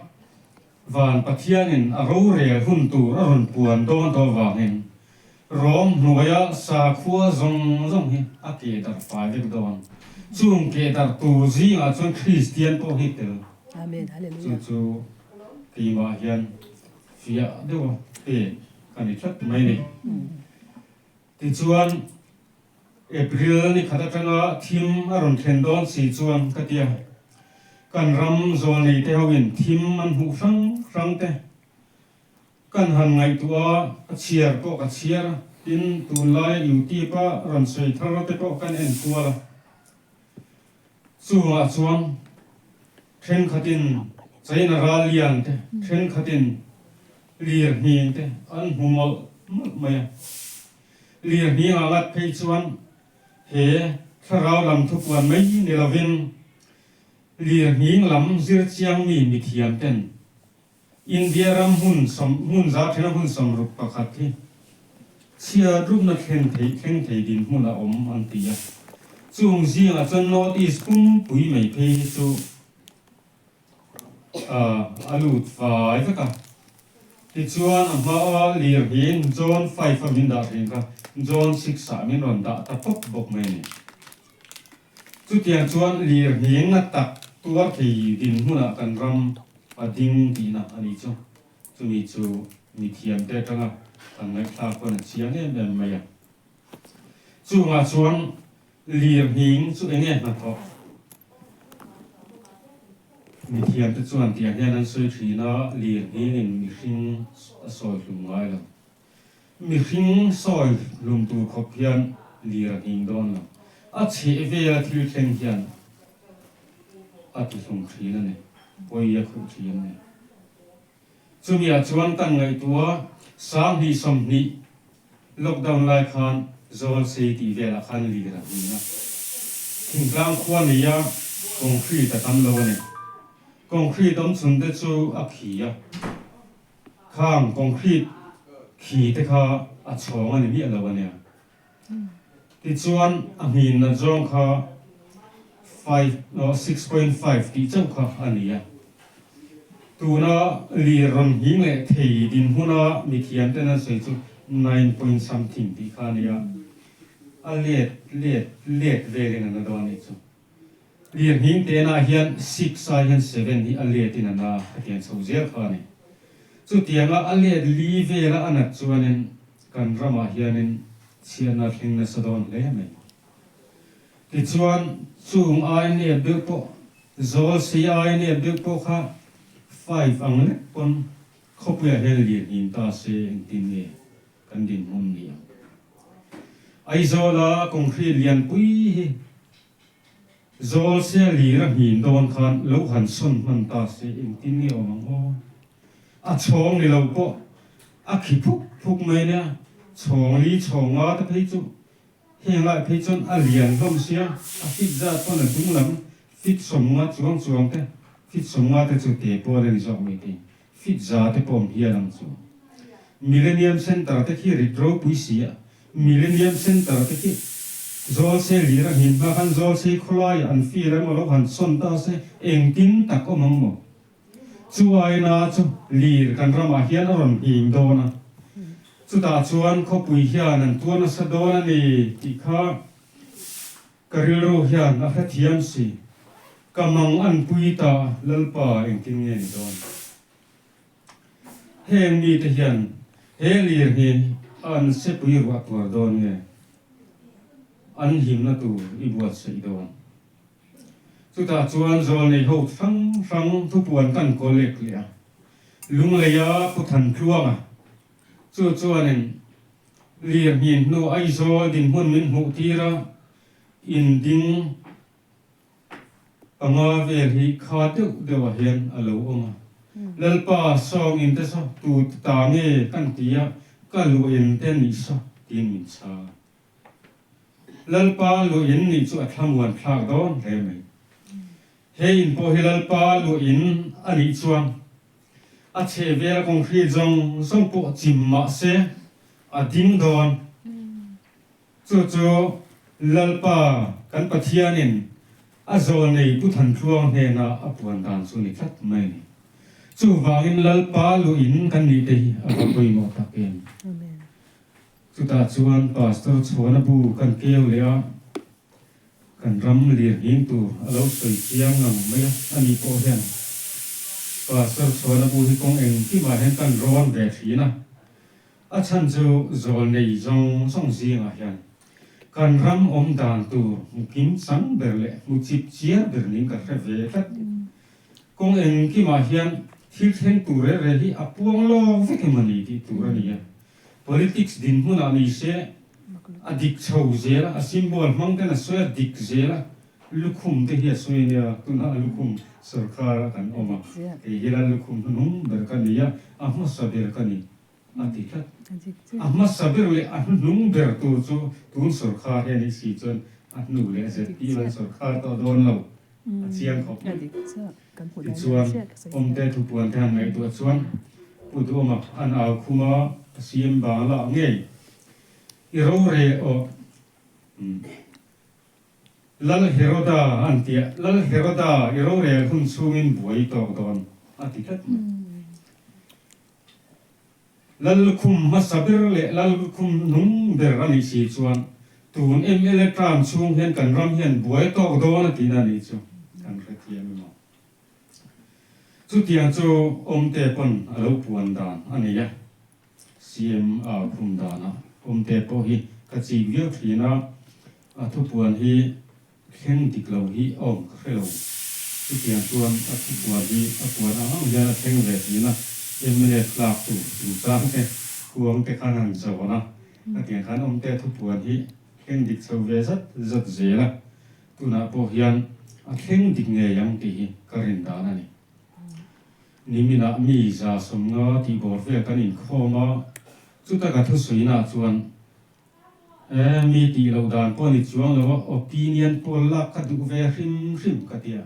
Van Pathianin a rorel hun tur a rawn puan dawn tawh avangin Rom hnuaia sakhua zawng zawng hi a keh darh fai vek dawn. Chung keh darh tur zingah chuan Kristian pawh hi tel. Chu chu keimah hian fiah deuha pek ka ni tlat mai ni. Tichuan April ni khat atanga thim a rawn thlen dawn si chuan ka tia, kan ram zawlnei te hoin thim an hmuh hrang hrang te kan han ngaihtuah a, ka chhiar pawh ka chhiar a, tin tunlaia YouTube a rawn sawi thar te pawh kan en kual a, chungah chuan thenkhatin China ral lian te, thenkhatin lir hning te an hmu mawlh mawlh mai a. Lirhning ah ngat phei chuan he thlarau lam thupuan mai ni lovin lirhning lam zirchiang mi mithiam ten India ram hmun hmun za thena hmun 61 hi chhiat rupna thlen thei thleng thei dinhmun a awm an ti a. Chung zingah chuan North East pumpui mai phei hi chu A lut fai vek a. Tichuan a hmaa lir hiin John 5 a min dah thin kha John 6 ah min rawn dah ta pawp bawk mai a ni. Chutiang chuan lir hning a tak tuar thei dinhmunah kan ram a ding tihna a nih chu. Chumi chu mithiamte atanga kan ngaihthlak pawn a chiang em em mai a. Chungah chuan lir hning chu enge hnathawh? Mithiamte chuan tiang hian an sawi thin a, lir hningin mihring a sawi hlum ngai lo. Mihring sawi hlum tur khawp hian lir a hning dawn lo. A chheh vela thil thleng hian a ti hlum thin a ni, pawi a khuh thin a ni. Chumiah chuan kan ngaihtuah 2020 lockdown lai khan zawl sei tih velah khan lir a hming a. Thingtlang khua neia concrete a tam lo a ni. Concrete awm chhun te chu a khi a. Khang concrete khi te kha a chhawng a ni miah lo a nia. Tichuan a hmin nat zawng kha five no 6.5 tih chauh kha a ni a. Tuna lir rawn nghing leh thei dinhmuna mithiam ten an sawi chu nine point something tih kha a ni a. A let let let velin a na dawn a nih chu. Lir nghing tenah hian six ai hian seven hi a letin a na khatiang chho zel kha a ni. Chutianga a let li vela a nat chuanin kan ramah hianin chhiatna thleng nasa dawn hle mai. Tichuan, chung ai nep deuh pawh, zawl sei ai nep deuh pawh kha five ang lek pawn khawpuiah hian lian him ta se engtin nge kan dinhmun ni ang. Aizawla concrete lianpui hi zawl se lir a hmin dawn khan lo han sawn hman ta se engtin nge awm ang aw. A chhawng ni lo pawh a khi phuk phuk mai nia, chhawng li chhawng nga te phei chu Heng lai phei chuan a lian hlawm sia, a fit zat pawn a dung lam fit 50 chuang chuang te, fit 50 te chu te pawh a la ni zawk mai thei, fit za te pawh awm hial ang chu. Millennium Centre te khi rit ropui si a, Millennium Centre te khi Zawlsei lir a hnin hma khan Zawlsei khawlaiah an fir emaw lo han sawn ta se engtin tak awm ang maw? Chu aina chu lir kan ramah hian a rawn hnim dawn a, chutah chuan khawpui hian an tuar nasa dawn a ni tih kha ka rilru hian a hrethiam si. Ka mang an pui ta Lalpa engtin nge ni dawn? Heng mite hian he lir hi an sepui ruah tuar dawn nge an himna tur i buatsaih dawn? Chutah chuan zawlnei ho hrang hrang thupuan kan collect leh a, Lungleia Pu Thantluanga chu chuanin lirnghin hnu Aizawl dinhmun min hmuh tir a, in ding panga vel hi kha deuh deuhah hian a lo awm a. Lalpa sawng in te saw tu ta nge kan ti a, ka luah in te nih saw tiin min chhang a. Lalpa luh in nih chu a thlamuan thlak dawn hle mai. He in pawh hi Lalpa luh in a nih chuan a chhehvel a kawnghril zawng zawng pawh chim mah se a ding dawn. Chu chu Lalpa kan Pathianin a zawlnei Pu Thantluang hnena a puan dan chu ni tlat mai a ni. Chuvangin Lalpa luh in kan nih te hi a va pawimawh tak em. Chutah chuan Pastor Chhuana bu kan keu leh a, kan ram lir nghing tur a lo sawi chiang ngang mai a, ani pawh hian Pastor Chhuana bu hi kawng engkimah hian kan rawn ve thin a, a chhan chu zawl nei zawng zawng zingah hian kan ram awm dan tur hmu kim chang ber leh hmu chip chiar ber ning ka hre ve tlat. Kawng engkimah hian thil thleng tur reh reh hi a puang lawk vek em a ni tih tur a ni a. Politics dinhmunah ni se a dik chho zel a, a symbol hmang ten a sawi a dik zel a, lukhum te hi a sawi ania, tunah lukhum sorkar a kan awm a, kei hi lal lukhum hnuhnung ber ka ni a, a hmasa ber ka ni a ti tlat. A hmasa ber leh a hnuhnung ber tur chu tun sorkar hi a nih si chuan a hnu leh ZPM an sorkar tawh dawn lo a chiang khawp mai. Tichuan, awmte thupuan te han ngaihtuah chuan Pu Duhawma an au khum a, a CM bang lah ngei i rore aw Lal Heroda an ti a, Lal Heroda i rorel hun chhungin buai tawk dawn a ti tlat mai. Lal lukhum hmasa ber leh lal lukhum hnung ber a nih si chuan tun mla term chhung hian kan ram hian buai tawk dawn a tihna a nih chu kan hrethiam emaw. Chutiang chu awmte pawn a lo puan dan a nei a, CM a khum danah awmte pawh hi ka chik viau thin a, a thupuan hi Thleng dik lo hi a awm ka hre lo. Chutiang chuan a thu puan hi a puan ang ang hian a thleng ve thin a, mla tlak tur chungchang te, kuang te khan han zawn a, khatiang khan awmte a thu puan hi thleng dik chho ve zat zat zel a, tunah pawh hian a thleng dik ngei ang tih hi ka rin dan a ni. Niminah mi 150 tih bawr vel kan inkhawm a, chuta ka thusawiinaah chuan E, mi tih loh dan pawh ni chuang lo a, opinion poll lak ka duh ve hrim hrim ka ti a.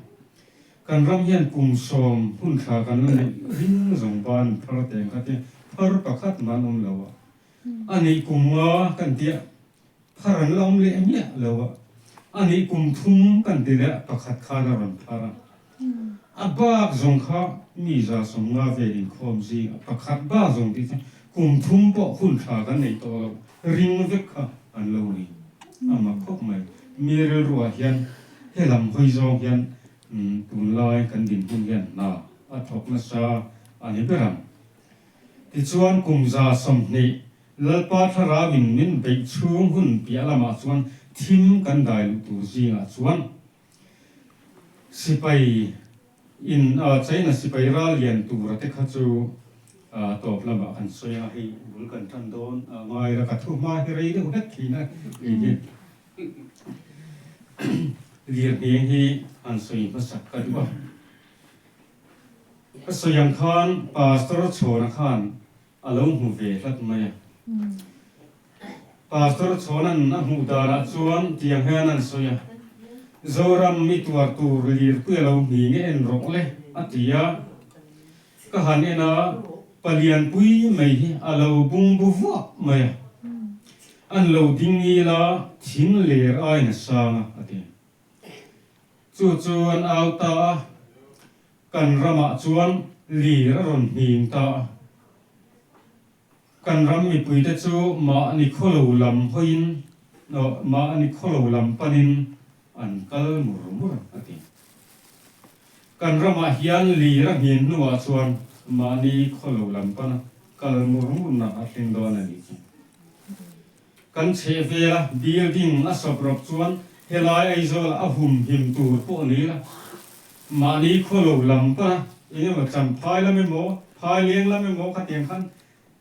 Kan ram hian kum 10 hun thla kan la neih ring zawng ban phar teng kha te phar pakhat man awm lo a. A nih kum nga kan ti a. Phar an la awm leh miah lo a, a nih kum thum kan ti leh pakhat khan a rawn phar a. A bak zawng kha mi 150 vel inkhawm zing a pakhat bak zawng tih chu kum thum pawh hun tha kan nei tawh lo ring vek kha an lo ni. A mak khawp mai. Mi rilruah hian helam hawi zawng hian tunlai kan dinhmun hian hna a thawk nasa a ni ber ang. Tichuan kum 120 Lalpa thlarauin min beih chhung hun piah lamah chuan thim kan dai luh tur zingah chuan sipai in China sipai ral lian tura te kha chu tawp lamah kan sawi a, hei bul kan tan dawn a ngai la ka thu hma hi rei deuh hlek thin a hei hi lirngheng hi han sawi hmasak ka duh a. Ka sawi ang khan Pastor Chhawna khan a lo hmu ve hlat mai a. Pastor Chhawna'n a hmuh danah chuan tiang hian an sawi a, Zoram mi tuar tur lirpui a lo hni nge en rawh le a ti a. Ka han en a, palianpui mai hi a lo bungbu vuah mai a. An lo ding ngil a, thing ler aiin a sang a, a ti. Chu chu an au ta a, kan ramah chuan lir a rawn hnim ta a. Kan ram mipuite chu mahni khawlo lam hawiin, mahni khawlo lam panin an kal mur mur a ti. Kan ramah hian lir a hnin hnuah chuan mahni khawlo lam pana kal mur murna a thleng dawn a nih chu. Kan chheh vela building a sawp rawp chuan helai Aizawl a hum him tur pawh ni la, mahni khawlo lam pana eng emaw Champhai lam emaw, Phaileng lam emaw khatiang khan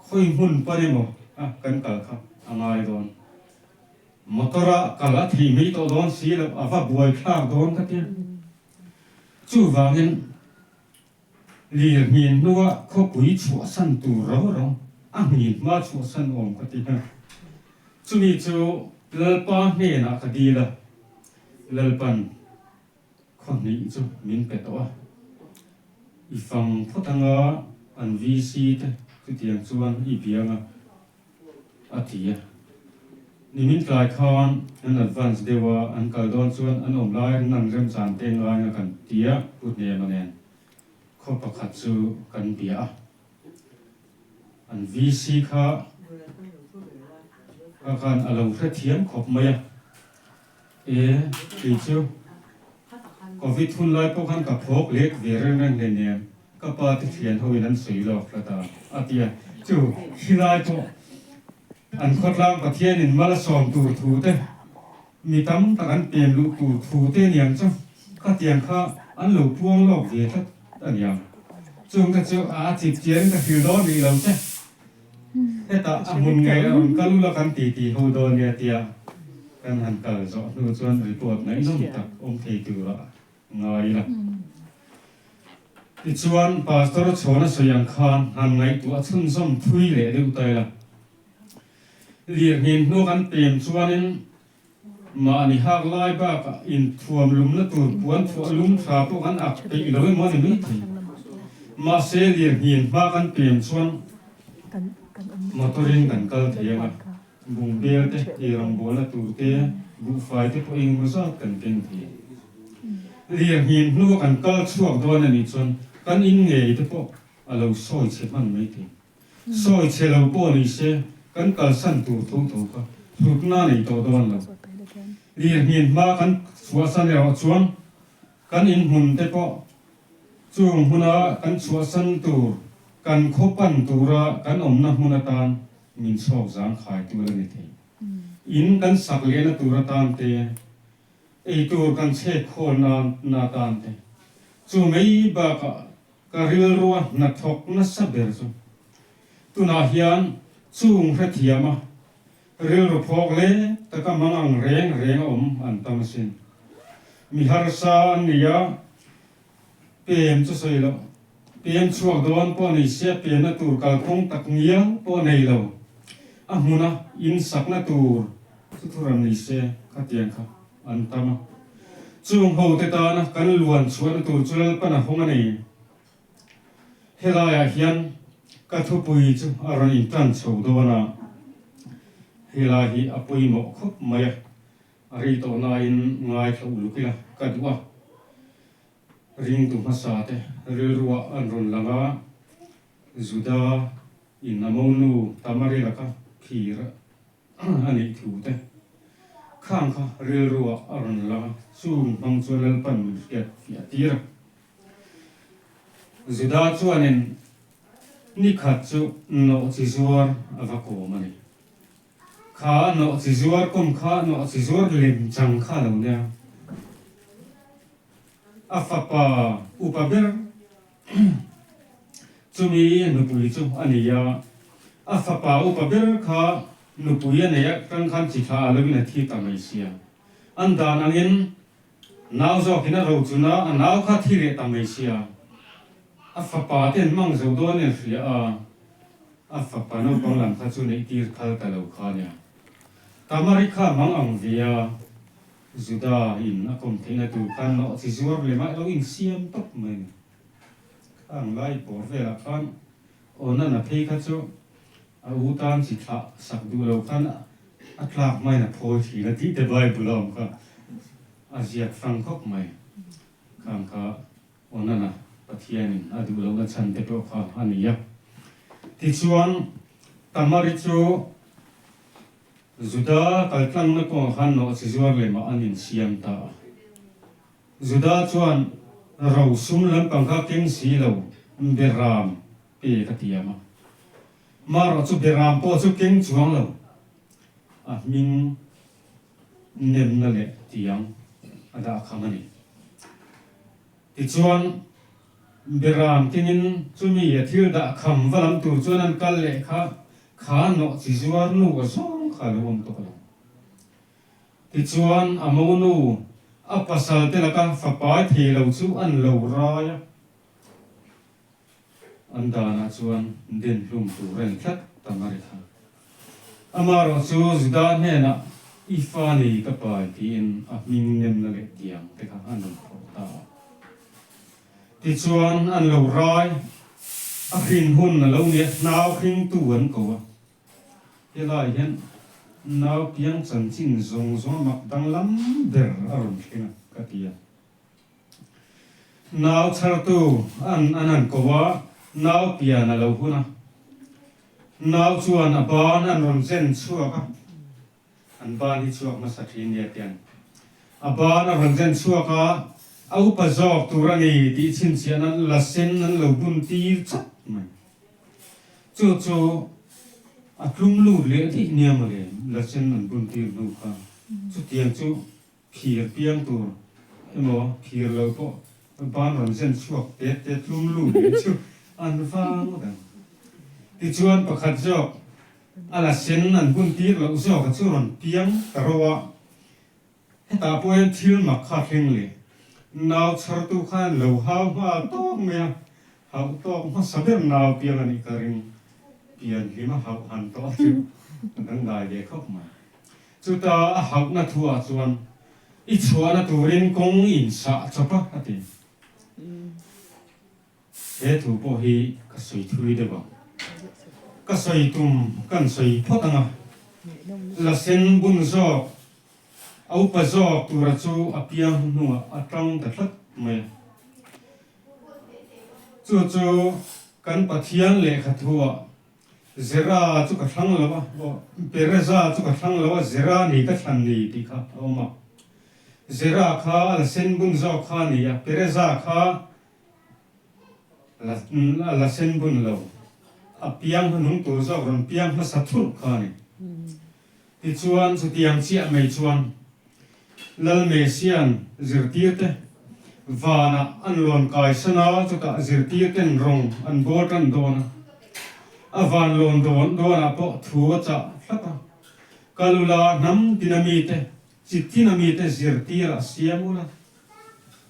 khawi hmun pan emaw a kan kal kha a ngai dawn. Motor a kal a thei mai tawh dawn si loh a va buai thlak dawn ka tia. Chuvangin Lirhmin hnua khawpui chhuahsan tur rau rau a hmin hma chhuahsan awm ka ti hna. Chumi chu Lalpa hnenah ka dil a, Lalpan khaw hnih chu min pe tawh a. I fang phawt anga an VC te chutiang chuan i biang a. A ti a. Nimin tlai khan an advance deuh a, an kal dawn chuan an awm lai an remchan te ngai a kan ti a, Pu Hnema nen khaw pakhat chu kan bia a. An VC kha kha khan a lo hrethiam khawp mai a, E, kei chu Covid hun lai pawh khan ka phawk lek ve reng reng hleinem, ka pa te thian ho in an sawi lawk tlat a, a ti a. Chu khilai pawh an khawtlang Pathian in mal a sawm tur thu te, mi tam tak an pem luh tur thu te aniang chu khatiang kha an lo puang lawk ve tlat aniang. Chung te chu a chip chian ka hril dawn rih lo che. Hetah a hmun ngei a rawn kal ula kan ti ti ho dawn nia tia kan han kal zawh hnu chuan report ngaihnawm tak awm thei tura ngai ila. Tichuan Pastor Chhawna sawi ang khan han ngaihtuah chhunzawm thui leh deuh ta ila. Lirhnin hnu kan pem chuanin mahni hak lai bakah inthuam lumna tur puan thuah lum tha pawh kan ak peih lo emaw a ni mai thei. Mahse lirhnin hma kan pem chuan motor-in kan kal thei ang a, bungbel te, eirawngbawlna tur te, buhfai te pawh engemaw zat kan keng thei ang. Lirhnin hnua kan kal chhuak dawn a nih chuan kan in ngei te pawh a lo sawi chhe hman mai thei. Sawi chhe lo pawh ni se, kan kalsan tur tho tho kha hlutna nei tawh dawn lo. Lirhnin hma kan chhuahsan erawh chuan kan inhmun te pawh chung hmuna kan chhuahsan tur, kan khaw pan tura kan awmna hmun atan min chhawk zangkhai tur a ni thei. In kan sak lehna tur atan te, eitur kan chhek khawl na atan te, chu mai bakah Ka rilrua hnathawk nasa ber chu tunah hian chung hrethiam a, rilru phawk leh taka mang ang reng reng a awm an tam asin. Mi harsa an ni a, pem chu sawi loh, pem chhuak dawn pawh nei sia pemna tur kalphung tak ngial pawh nei lo, a hmuna insakna tur chu thuran ni se khatiang kha. An tam a. Chung ho te tana kan luan chhuahna tur chu Lalpan a hawng a ni. Helaiah hian ka thupui chu a rawn intan chho dawn a. Helai hi a pawimawh khawp mai a, a rei tawh nain ngaithla uluk ila ka duh a. Ringtu hmasa te rilruah an rawn lang a, Juda in a monu Tamari laka phir a neih thu te khang kha rilruah a rawn lang a, chung hmang chuan Lalpan min hriat fiah tir a. Juda chuanin Ni khat chu nawh chi zuar a va kawm a ni. Kha nawh chi zuar kawm kha nawh chi zuar lem chang kha lo nia. A fapa upa ber chumi nupui chu a ni a, a fapa upa ber kha nupui a nei a tang khan chi thla a lovin a thi ta mai sia. An dan angin Nau zawkin a rochun a, a nau kha thi leh ta mai sia. A fapa te an mang zo dawn en hria a, a fapa naupang lam kha chu neih tir khal ta lo kha nia. Tamari kha mang ang ve a, Juda in a kawm theihna tur khan nawh chi zuar leh mah lo insiam tawp mai a ni. Khang lai bawr velah khan Onana phei kha chu A u tan chi thlah sak duh lo khan a tlak hmain a phawi thin a tih te Bible a awm kha a ziak fang khawp mai. Khang kha Onana Pathianin a duh lohna chhan te pawh kha a ni a. Tichuan Tamari chu Juda kaltlangna kawngah khan nawhchi zuar lemah an insiam ta a. Juda chuan rosum lampang kha keng si lo Beram Pe ka tiam a. Marawh chu Beram pawh chu keng chuang lo. A hming nemna leh tiang a dah kham a ni. Tichuan, Beram kengin chumi a thil dah kham va lam tur chuan an kal leh kha, kha nawh chi zuar nu a zawng kha a lo awm tawh lo. Tichuan, a monu, a pasal te laka fapai thei lo chu an lo rai a. An danah chuan den hlum tur a ni tlat ta mai kha. Amaherawh chu Juda hnenah I fa nei ka pai tiin a hming nemna leh tiang te kha an rawn phawrh ta a. Tichuan an lo rai, a hrin hun a lo nia hnau hringtu an ko a. Helai hian nau piang chanchin zawng zawng a mak danglam ber a rawn thleng a ka ti a. Nau chhartu an an han ko a, nau pian a lo hun a. Nau chuan a ban an rawn zen chhuak a, an ban hi chhuak hmasa thin nia tiang. A ban a rawn zen chhuak a, a upa zawk tur a ni tih chhinchhiah nan la sen an lo bun tir chap mai. Chu chu a tlum lut leh daih nia mawle, la sen an bun tir hnu kha. Chutiang chu Phir piang tur emaw phir lo pawh ban rawn zen chhuak tet te tlum lut leh chu an vang ngawt ang. Tichuan pakhat zawk a la sen an hun tir loh zawk a chu rawn piang ta ro a, hetah pawh hian thil mak kha thleng leh nau chhartu khan lo hau nghal tawk mai a, hauh tawk hmasa ber nau piang a nih ka ring, pian hlim a hauh han tawh chu a dangdai ve khawp mai. Chuta a hauhna thuah chuan, I chhuahna turin kawng in sah chawp a, a ti. He thu pawh hi ka sawi thui deuh ang. Ka sawi tum kan sawi phawt ang a, la sen bun zawk, a upa zawk tura chu a piang hnuhnungah a tang ta tlat mai a. Chu chu kan Pathian lehkha thuah Zera chu ka thlang lo a, aw, Pereza chu ka thlang lo a, Zera ni ka thlan ni tih kha a awm a. Zera kha a la sen bun zawk kha a ni a, Pereza kha la a la sen bun lo, a piang hmanung tur zawk rawn piang hmasa thurh kha a ni. Tichuan, chutiang chiah mai chuan Lalmesian zirtirte vanah an lawn kai san a, chutah zirtirten rawng an bawl tan dawn a. A van lawn dawn dawnah pawh thu a chah tlat a, Kal ula hnam tina mite, chi tina mite zirtirah siam ula,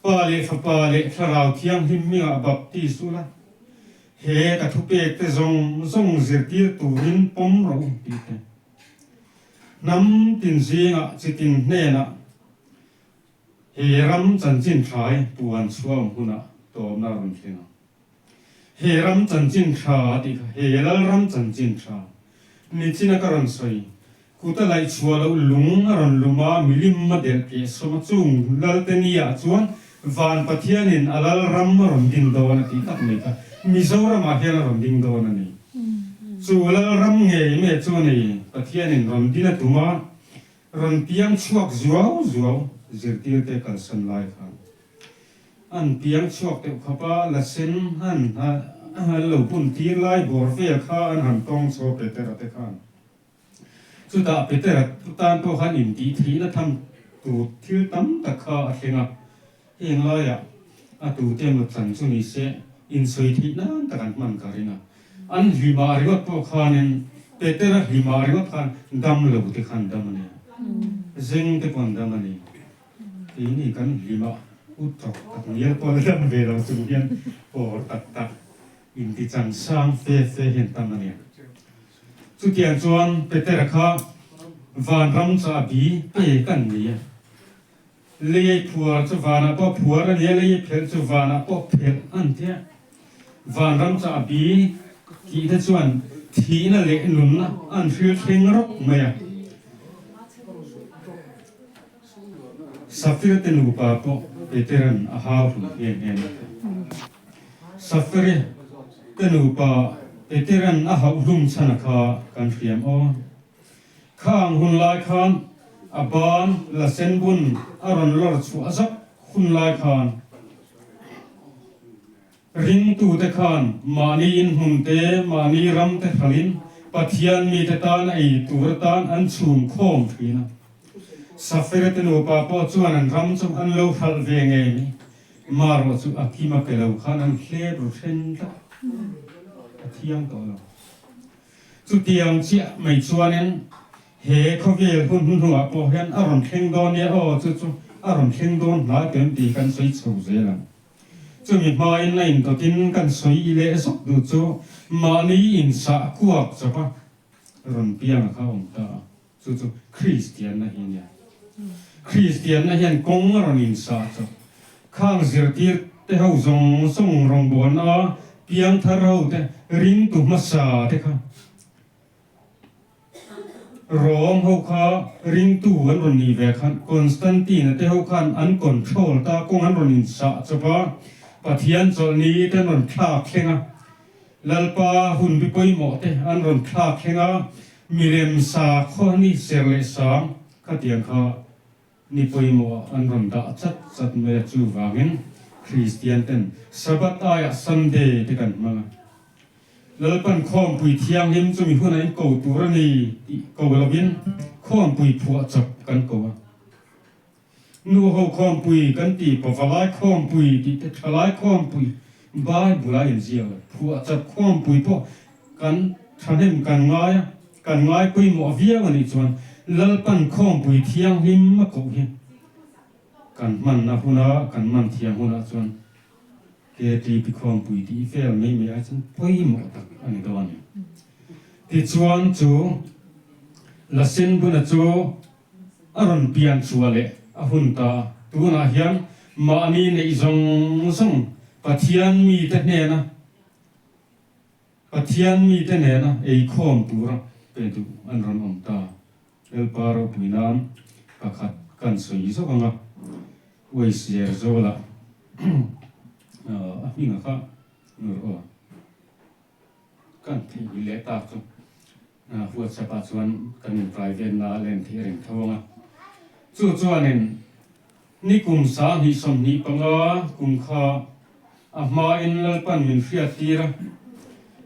Pa leh Fapa leh Thlarau Thianghlim hmingah baptis ula, he ka thupekte zawng zawng zirtir turin pawm rawh u tih te. Hnam tin zingah chi tin hnenah he ram chanchin tha hi puan chhuam hunah tawmna a rawn thleng ang. He ram chanchin tha tih kha he Lalram chanchin tha nichin a ka rawn sawi. Kut a laih chhuah loh lung a rawn lum a, milim a delh keh sawm a, chung Lalte ni ah chuan Van Pathianin a lal ram a rawn din dawn a tih tak mai kha Mizoramah hian a rawn ding dawn a ni. Chu lal ram ngei mai chu a ni, Pathianin rawn din a tum a, rawn piang chhuak zuau zuau zirtirte kalsan lai khan. An piang chhuak deuh khawp a, la sen han an lo bun tir lai bawr vel kha an han tawng chho Petera te khan. Chutah Petera tan pawh khan intih theihna tham tur thil tam tak kha a thleng a, heng laiah a tute emaw chan chu ni se insawi theih nan tak an hman ka ring a. An hlimah ringawt pawh khanin Petera hlimah ringawt khan dam lo te khan dam a ni, zeng te pawh an dam a ni. Keini kan hlimah u tawk tak ngial pawh la dam ve lo chung hian pawr tak tak intichan sang fe fe hian tam a ni. Chutiang chuan Petera kha vanram chahbi pek an ni a. Lei phuar chu vanah pawh phuar a ni a, lei phelh chu vanah pawh phelh an ti a. Vanram chahbi tih te chuan thihna leh nunna an hril thleng rawk mai a. Safira te nupa pawh Petera'n a hau hlum nghe nghe a. Safiri te nupa Petera'n a hauh hlum chhan a kha kan hriam aw. Khang hun lai khan a ban la sen bun a rawn lawr chhuah zak hun lai khan Ringtute khan mahni inhmun te, mahni ram te hralhin Pathian mite tan ei tur atan an chhum khawm thin a. Safira te nupa pawh chuan an ram chu an lo hralh ve ngei mai. Marawh chu a kim a pe lo khan an hlep ru then tlat a thiang tawh lo. Chutiang chiah mai chuanin he khawvel hun hnuhnungah pawh hian a rawn thleng dawn nia aw, chu chu a rawn thleng dawn hnai tawh em tih kan sawi chho zel ang. Chumi hmain a indawtin kan sawi i leh zawk duh chu mahni insah kuak chawp a rawn piang a kha awm ta a, chu chu Kristianna hi a nia. Kristianna hian kawng a rawn insah chawp. Khang zirtir te ho zawng zawng rawngbawlna a piangthar ho te ringtu hmasa te kha Rom ho kha ringtu an rawn nih ve khan Constantine a te ho khan an control ta kawng an rawn insah chawp a, Pathian chawlhni te an rawn thlak thleng a, Lalpa hun bi pawimawh te an rawn thlak thleng a, milem sakhaw ni ser leh sang khatiang kha ni pawimawh an rawn dah chat chat mai a, chuvangin Kristian ten Sabbath aiah Sunday te kan hmang a. Lalpan khawmpui thianghlim chumi hunah in ko tur a ni tih ko lovin khawmpui phuah chawp kan ko a. Nu ho khawmpui kan ti, pavalai khawmpui tih te thalai khawmpui Bible a inziak lo. Phuah chawp khawmpui pawh kan thahnem kan ngai a, kan ngai pawimawh viau a nih chuan Lalpan khawmpui thianghlim a koh hi kan hmanna huna kan man thiam hunah chuan KTP khawmpui tih vel mai mai ai chuan pawimawh tak a ni dawn a ni. Tichuan chu Lasen buna chu a rawn pian chhuah leh a hun ta a, tunah hian mahni neih zawng zawng Pathian mite hnena Pathian mite nena eikhawm tura pe duh an rawn awm ta. Lalpa ropui nan pakhat kan sawi zawk ang a, Uaisier Zawla a hminga kha nur aw kan theih leh tak chu WhatsApp ah chuan kan in private na a len theih reng tho ang a, chu chuanin ni kum 2025 kum kha a hmain Lalpan min hriat tir a,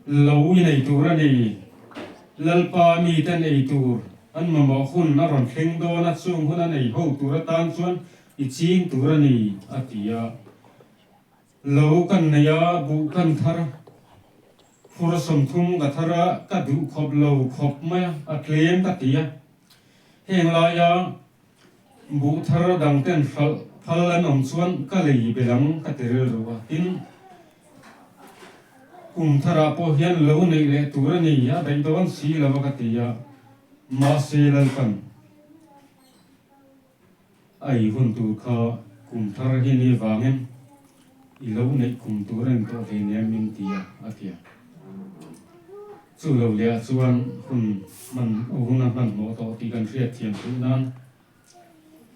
lo i nei tur a ni, Lalpa miten ei tur an mamawh hun a rawn thleng dawn a, chung hun an ei ho tur atan chuan i ching tur a ni, a ti a. Lo kan nei a, buh kan thar a, phur 30 ka thar a, ka duh khawp lo khawp mai a, a tlem ka ti a. Heng laia Buh thar dang ten hralh phal an awm chuan ka lei belh ang ka ti rilru a, tin kum tharah pawh hian lo neih leh tur a ni a daih dawn si lo a ka ti a, mahse Lalpan a ei hun tur kha kum thar hi ni vangin i lo neih kum tur a ni tawh hlei nia min ti a, a ti a. Chu lo leh ah chuan hun hman hun a hmanhmawh tawh tih kan hriat thiam theih nan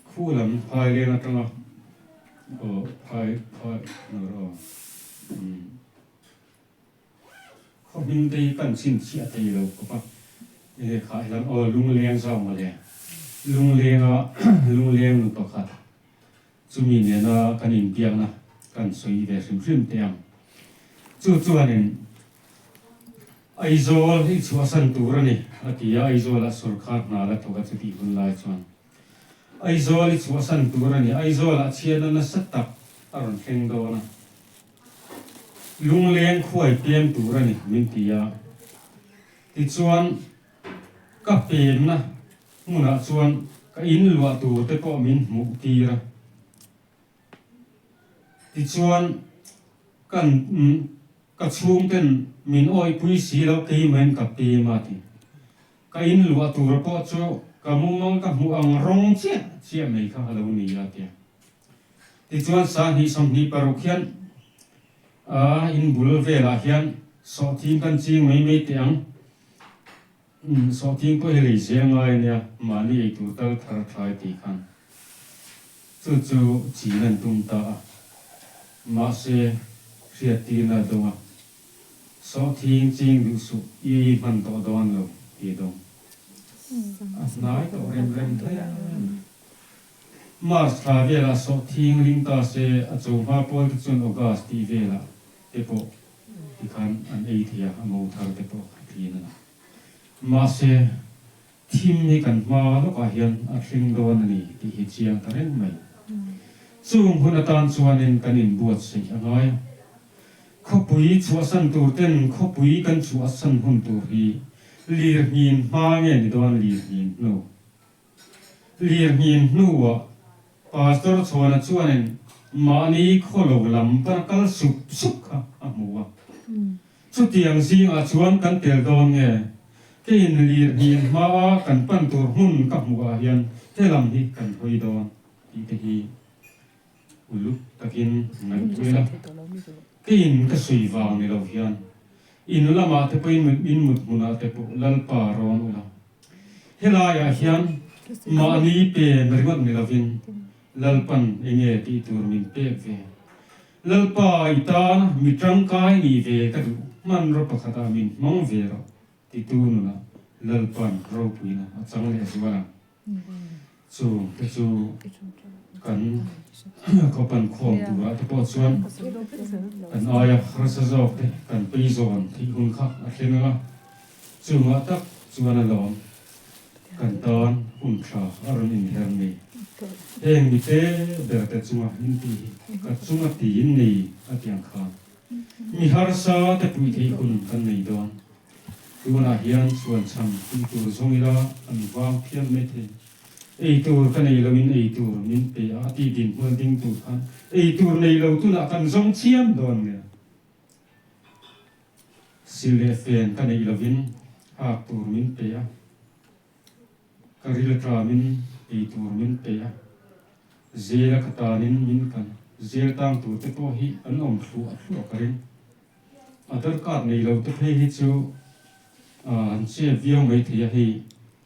khu lam phai leng atanga aw phai phai aw umm. Khaw hming te hi kan chhinchhiah thei lo khawp a, enge kha helam aw Lungleng zau mawle, Lunglenga Lungleng nu pakhat chumi nena kan inbiakna kan sawi ve hrim hrim teh ang. Chu chuanin Aizawl i chhuahsan tur a ni a ti a, Aizawlah sawrkar hna la thawk a chutih hun lai chuan Aizawl i chhuahsan tur a ni, Aizawlah chhiatna nasa tak a rawn thleng dawn a. Lungleng khuai pem tur a ni min ti a. Tichuan, ka pemna hmunah chuan ka in luah tur te pawh min hmuh tir a. Tichuan, kan ka chhungten min awihpui si lo keimahin ka pem a ti. Ka in luah tur pawh chu ka mumang ka hmuh ang rawng chiah chiah mai kha a lo ni a ti a. Tichuan 20 26 hian a in bul velah hian sawhthing kan ching mai mai teh ang. Sawhthing pawh hi lei zel ngai a nia, mahni ei tur tal thar thlai tih khan chu chu chin an tum ta a. Mahse hriattirna a dawng a, sawhthing ching duh suh i ei hman tawh dawn lo tih a dawng. A hnai tawh rem rem hle a ni. March thla velah sawhthing ling ta se a cho hma pawl te chuan August tih velah te pawh tikhan an ei thei a, a mo thar te pawh a thin a ni. Mahse, thim hi kan hma lawkah hian a thleng dawn a ni tih hi chiang ta reng mai. Chung hun atan chuanin kan inbuatsaih a ngai a. Khawpui chhuahsan tur ten khawpui kan chhuahsan hun tur hi lirnghin hma nge ni dawn lirnghin hnu? Lirnghin hnuah Pastor Chhuana chuanin mahni khawlo lam pana kal sup sup kha a hmu a. Chutiang zingah chuan kan tel dawn nge? Keiin lirnghin hmaa kan pan tur hmun ka hmuh ah hian helam hi kan hawi dawn tih te hi uluk takin ngaihtuah ila. Keiin ka sawi vang ni lo hian in lamah te pawhin in mut hmunah te pawh Lalpa rawn ula. Helaiah hian mahni pen ringawt ni lovin Lalpan enge tih tur min pek ve. Lalpa i tan mi tangkai nih ve ka duh, hmanraw pakhatah min hmang ve rawh titu nunah Lalpan ropuina a chang leh zual ang. Chung te chu kan khawpan khawm turah te pawh chuan kan aia harsa zawk te kan peizawn theih hun kha a thleng ang a, chungah tak chuan a lawm kan tan hun tha a rawn inher ni. Heng mite ber te chunga in tih hi ka chunga tiin nei a tiang khan mi harsa te puih theih hun kan nei dawn. Tunah hian chuan chhan tih tur zawng ila an vang phian mai thei. Ei tur ka nei loin ei tur min pe a tih dinhmun ding tur khan ei tur nei lo tunah kan zawng chiam dawn nge? Sil leh fen ka neih lovin hak tur min pe a, ka rilṭamin ei tur min pe a, zela ka tanin min kan zel tang tur te pawh hi an awm thluah thluah ka ring. Aadhar card nei lo te phei hi chu an che viau mai thei a, hei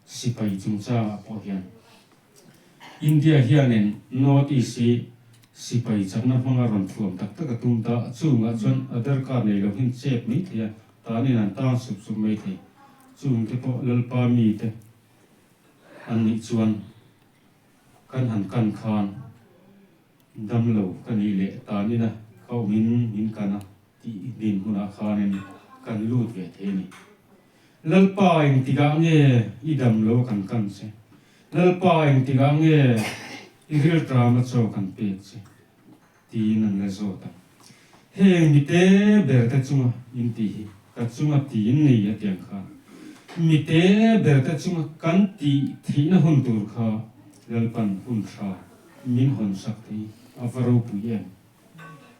sipai chungchangah pawh hian India hianin North East hi sipai chakna hmanga rawn thuam tak tak a tum ta, chungah chuan Aadhar card nei lo hian chep mai thei a, tanin an tang sup sup mai thei, chung te pawh Lalpa mi te an nih chuan kan han kan khan. Damlo ka nih leh tanin a ka awmin min kan a tih dinhmunah khanin kan lut ve thei a ni. Lalpa engtikah nge i damlo kan kan che? Lalpa engtikah nge i rilṭam a chaw kan pek che? tiin an la zawt a. Heng mite ber te chunga in tih hi ka chunga tiin nei a tiang khan mite ber te chunga kan tih theihna hun tur kha Lalpan hun tha Min hawn sak thei a va ropui em?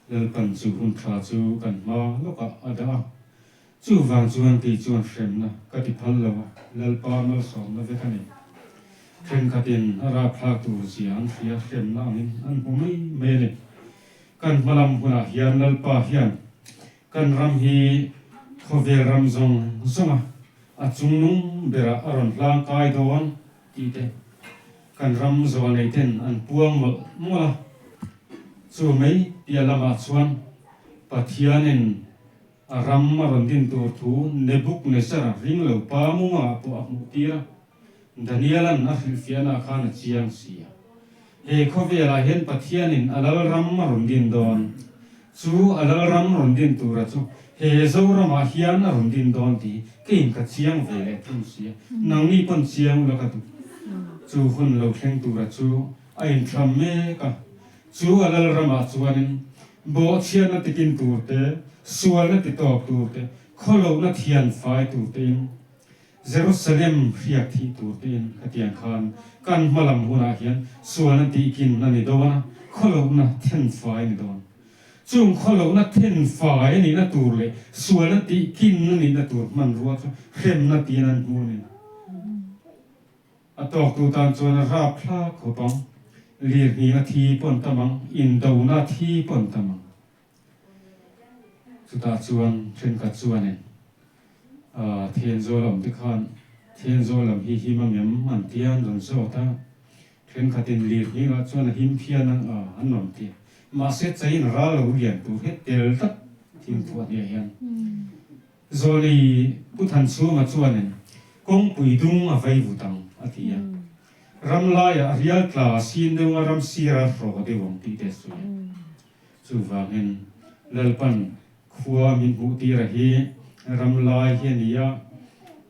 Lalpan chu hun tha chu kan hma lawkah a dah a, chuvang chuan kei chuan hremna ka ti phal lo a, Lalpa malsawmna vek a ni. Thenkhatin a rapthlak tur zia an hria hremna angin an hmu mai mai a ni. Kan hmalam hunah hian Lalpa hian kan ram hi Khawvel ram zawng zawnga a chungnung berah a rawn hlang kai dawn tih te kan ram zawlnei ten an puang mawlh mawlh a. Chu mai piah lamah chuan Pathianin a ram a rawn din tur thu Nebuknezzar ringlo pa mumangah pawh a hmuh tir a. Daniela'n a hrilhfiahnaah khan a chiang si a. He khawvelah hian Pathianin a lalram a rawn din dawn. Chu a lalram rawn din tura chu he Zoramah hian a rawn din dawn tih hi keiin ka chiang ve leh thung si a. Nangni pawn chiang ula ka duh. Chu hun lo thleng tura chu a inthlam mek a. Chu a lalramah chuanin bawhchhiatna tikin tur te, sualna titawp tur te, khawlohna thian fai tur tein, Jerusalem hriak thih tur tein khatiang khan kan hma lam hunah hian sualna tihkin a ni dawn a, khawlohna then fai a ni dawn. Chung khawlohna then fai a nihna tur leh sualna tihkin a nihna tur hmanrua chu hremna tiin an hmu a ni. A tawktu tan chuan a rap thlak khawp ang, lirhnih a thi pawn tam ang, indona a thi pawn tam ang. Chutah chuan thenkhat chuanin Thenzawl awm te khan Thenzawl lam hi him ang em an tia an rawn zawt a, thenkhatin lir hmingah chuan a him phian ang a an rawn ti. Mahse chaiin ral lo lian tur hi tel tlat thim thuah hniah hian Zawlei Pu Thanchhunga chuanin kawngpui dung a vei vut ang a ti a, ram laiah rial tla sin deuh a ram sira hraw deuh ang tih te a sawi a. Chuvangin Lalpan khua min hmuh tir a hi ram lai hi a ni a,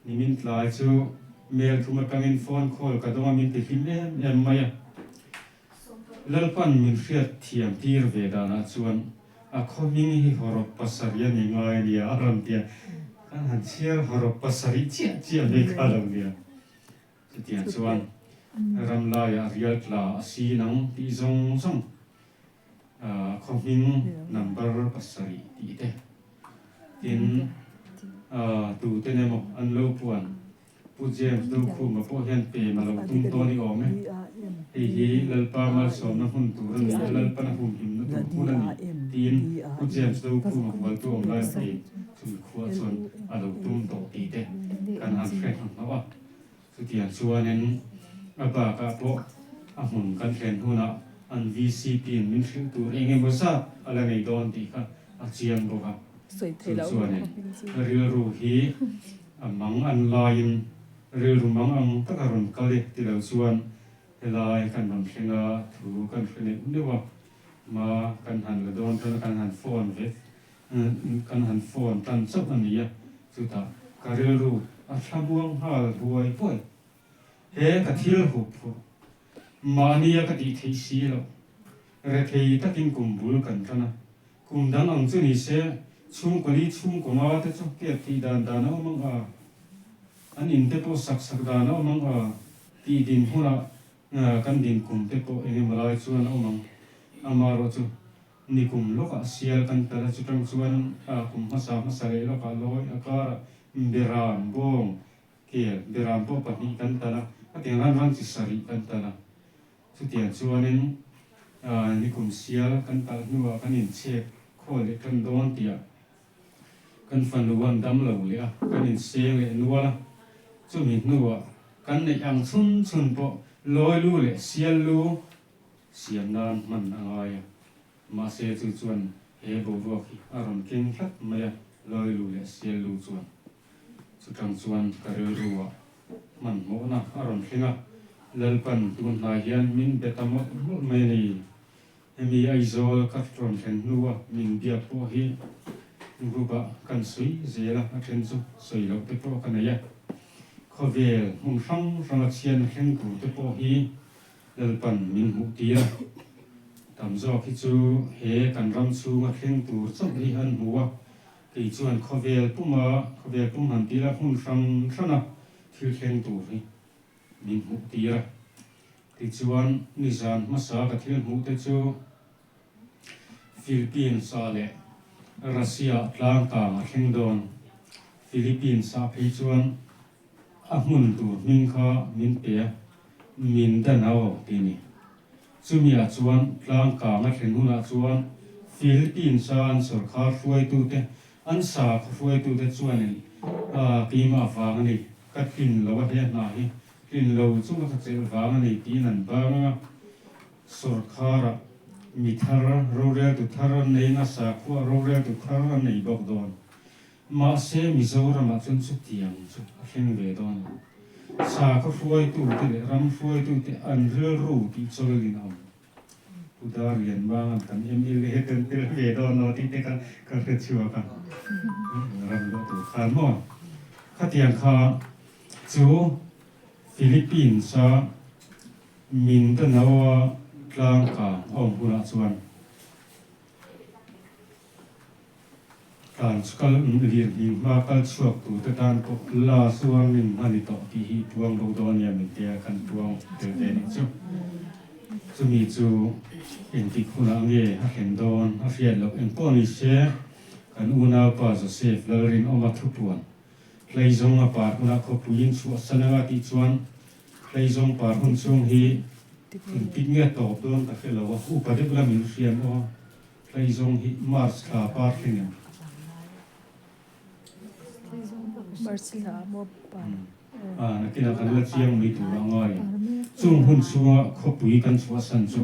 nimin tlai chu mail thum atangin phone call ka dawng a min ti hlim em em mai a. Lalpan min hriat thiam tir ve danah chuan a khaw hming hi hawrawp pasarih a ni ngai a nia a rawn ti a, kan han chhiar hawrawp pasarih chiah chiah mai kha lo nia. Chutiang chuan ram laiah rial tla a si nang tih zawng zawng khaw hming number pasarih tih te tin tute emaw an lo puan Pu James Dokhuma pawh hian pem a lo tum dawn i awm e. Hei hi Lalpa malsawmna hmun tur a ni a, Lalpan a humhimna tur hmun a ni tiin Pu James Dokhuma hualtu awm lai pem chumi khua chuan a lo tum tawh tih te kan han hre hnahnawh a. Chutiang chuanin a bakah pawh a hmun kan thlen hunah an VCP in min hrilh tur eng emaw zat a la nei dawn tih kha a chiang bawk a. Chu chuanin rilru hi a mang an laiin rilru mang ang taka rawn kal e ti lo chuan helai kan rawn thleng a, thu kan hre neuh neuh a, ma kan han la dawn tan a kan han phone ve Kan han phone tan chauh a ni a, chutah ka rilru a thlamuang nghal huai huai. He ka thil hup phurh, mahnia ka tih theih si loh, rethei takin kum bul kan tan a, kum dang ang chu ni se, chhungkaw li chhungkaw nga te chu kep tih dan dan a awm ang a, an in te pawh sak sak dan a awm ang a, tih din hunah kan din kum te pawh eng emaw lai chuan a awm ang, amaherawhchu Ni kum lawkah sial kan tal a, chutang chuan kum hmasa hmasa leh lawkah lawi a karah beram, bawng, kel, beram pawh pahnih kan tal a, khatiang ran ran chi sarih kan tal a. Chutiang chuanin ni kum sial kan talh hnuah kan inchhek khawl leh tan dawn tihah kan fanu an dam lo leh a, kan inseng leh nual a. Chumi hnuah kan neih ang chhun chhun pawh lawi lu leh sial lu Siam nan hman a ngai a, mahse chu chuan he boruak hi a rawn keng tlat mai a, Lawilu leh Siallu chuan chutang chuan ka rilru ah hmanhmawhna a rawn thleng a, Lalpan tun hnai hian min be ta mawlh mawlh mai a ni. Hemi Aizawl ka rawn thlen hnua min biak pawh hi group ah kan sawi zel a, a then chu sawi loh te pawh ka nei a, khawvel hmun hrang hranga chhiatna thleng tur te pawh hi Lalpan min hmuh tir a, tam zawk hi chu he kan ram chhunga thleng tur chauh hi an hmu a, kei chuan khawvel puma khawvel pum han tila hmun hrang hranga thil thleng tur hi min hmuh tir a. Tichuan nizan hmasa ka thil hmuh te chu Philippines ah leh Russia tlang kang a thleng dawn. Philippines ah phei chuan A hmun tur hming kha min pe a, Mindanao tih a ni. Chumiah chuan tlang kang a thlen hunah chuan Philippines-a an sawrkhar hruaitute An sakhaw hruaitute chuanin keimah vang a ni, ka tlin lo a he hna hi tlin lo chunga ka chelh vang a ni tiin an bang anga sawrkharah mi thar roreltu thar an nei anga sakhua roreltu thar an nei bawk dawn. Mahse Mizoramah chuan chutiang chu a thleng ve dawn lo. Sakhaw hruaitute leh ram hruaitute an rilru tih chawlin a awm. Pu Darian Mangan kan mla ten tel ve dawn lo tih te kha ka hre chhuak a, ram luah tur khan maw? Khatiang kha chu Philippines-a Mindanao-a tlang kang a awm hunah chuan Tlan chu kal lir hming hma kal chhuak tur te tan pawh la chuan min a ni tawh tih hi puang bo dawn nia min tia kan puang tel ve nih chu. Chumi chu engtik hunah nge a thlen dawn a hriat loh engpawh ni se kan unaupa Joseph Lalrinawma thupuan Hleizawng a par hunah khawpuiin chhuahsan anga tih chuan Hleizawng par hun chhung hi engtik nge tawp dawn ka hre lo a, upa deuh lamin hriam aw. Tleizawng hi March thla par thleng em? March thla maw par. A, nakinah kan la chiang mai tur a ngai ang. Chung hun chhunga khawpui kan chhuahsan chu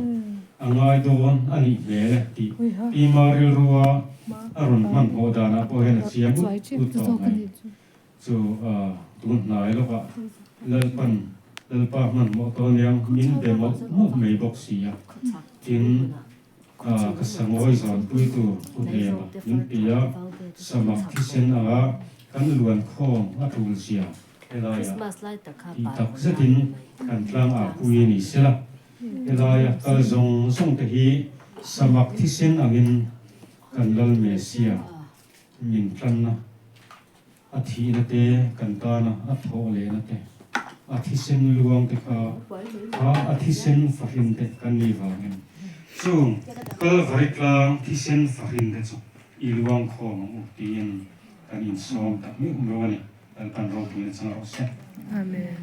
a ngai dawn a nih hmel e tih Pi Marilrua a rawn hmanhmawh danah pawh hian a chiang ut ut tawh mai. Chu tun hnai lawkah Lalpan Lalpa hmanhmawh tawh aniang min be mawlh mawlh mai bawk si a, tin, Ka sangawi zanpui tur pu hnenah min ti a, samak thisen anga kan luan khawm a tul zia helaiah tih tak zetin kan tlang ah pui a ni sela. Helaia kal zawng zawng te hi samak thisen angin kan lal Messia min tlanna A thihna te, kan tana a thawh lehna te, a thisen luang te kha kha a thisen fahrin te kan ni vangin chung Kalvari tlang thisen fahrin te chu i luang khawm ang u tiin kan insawm tak meuh meuh a ni. Lalpan ropuina chang rawh se. Amen.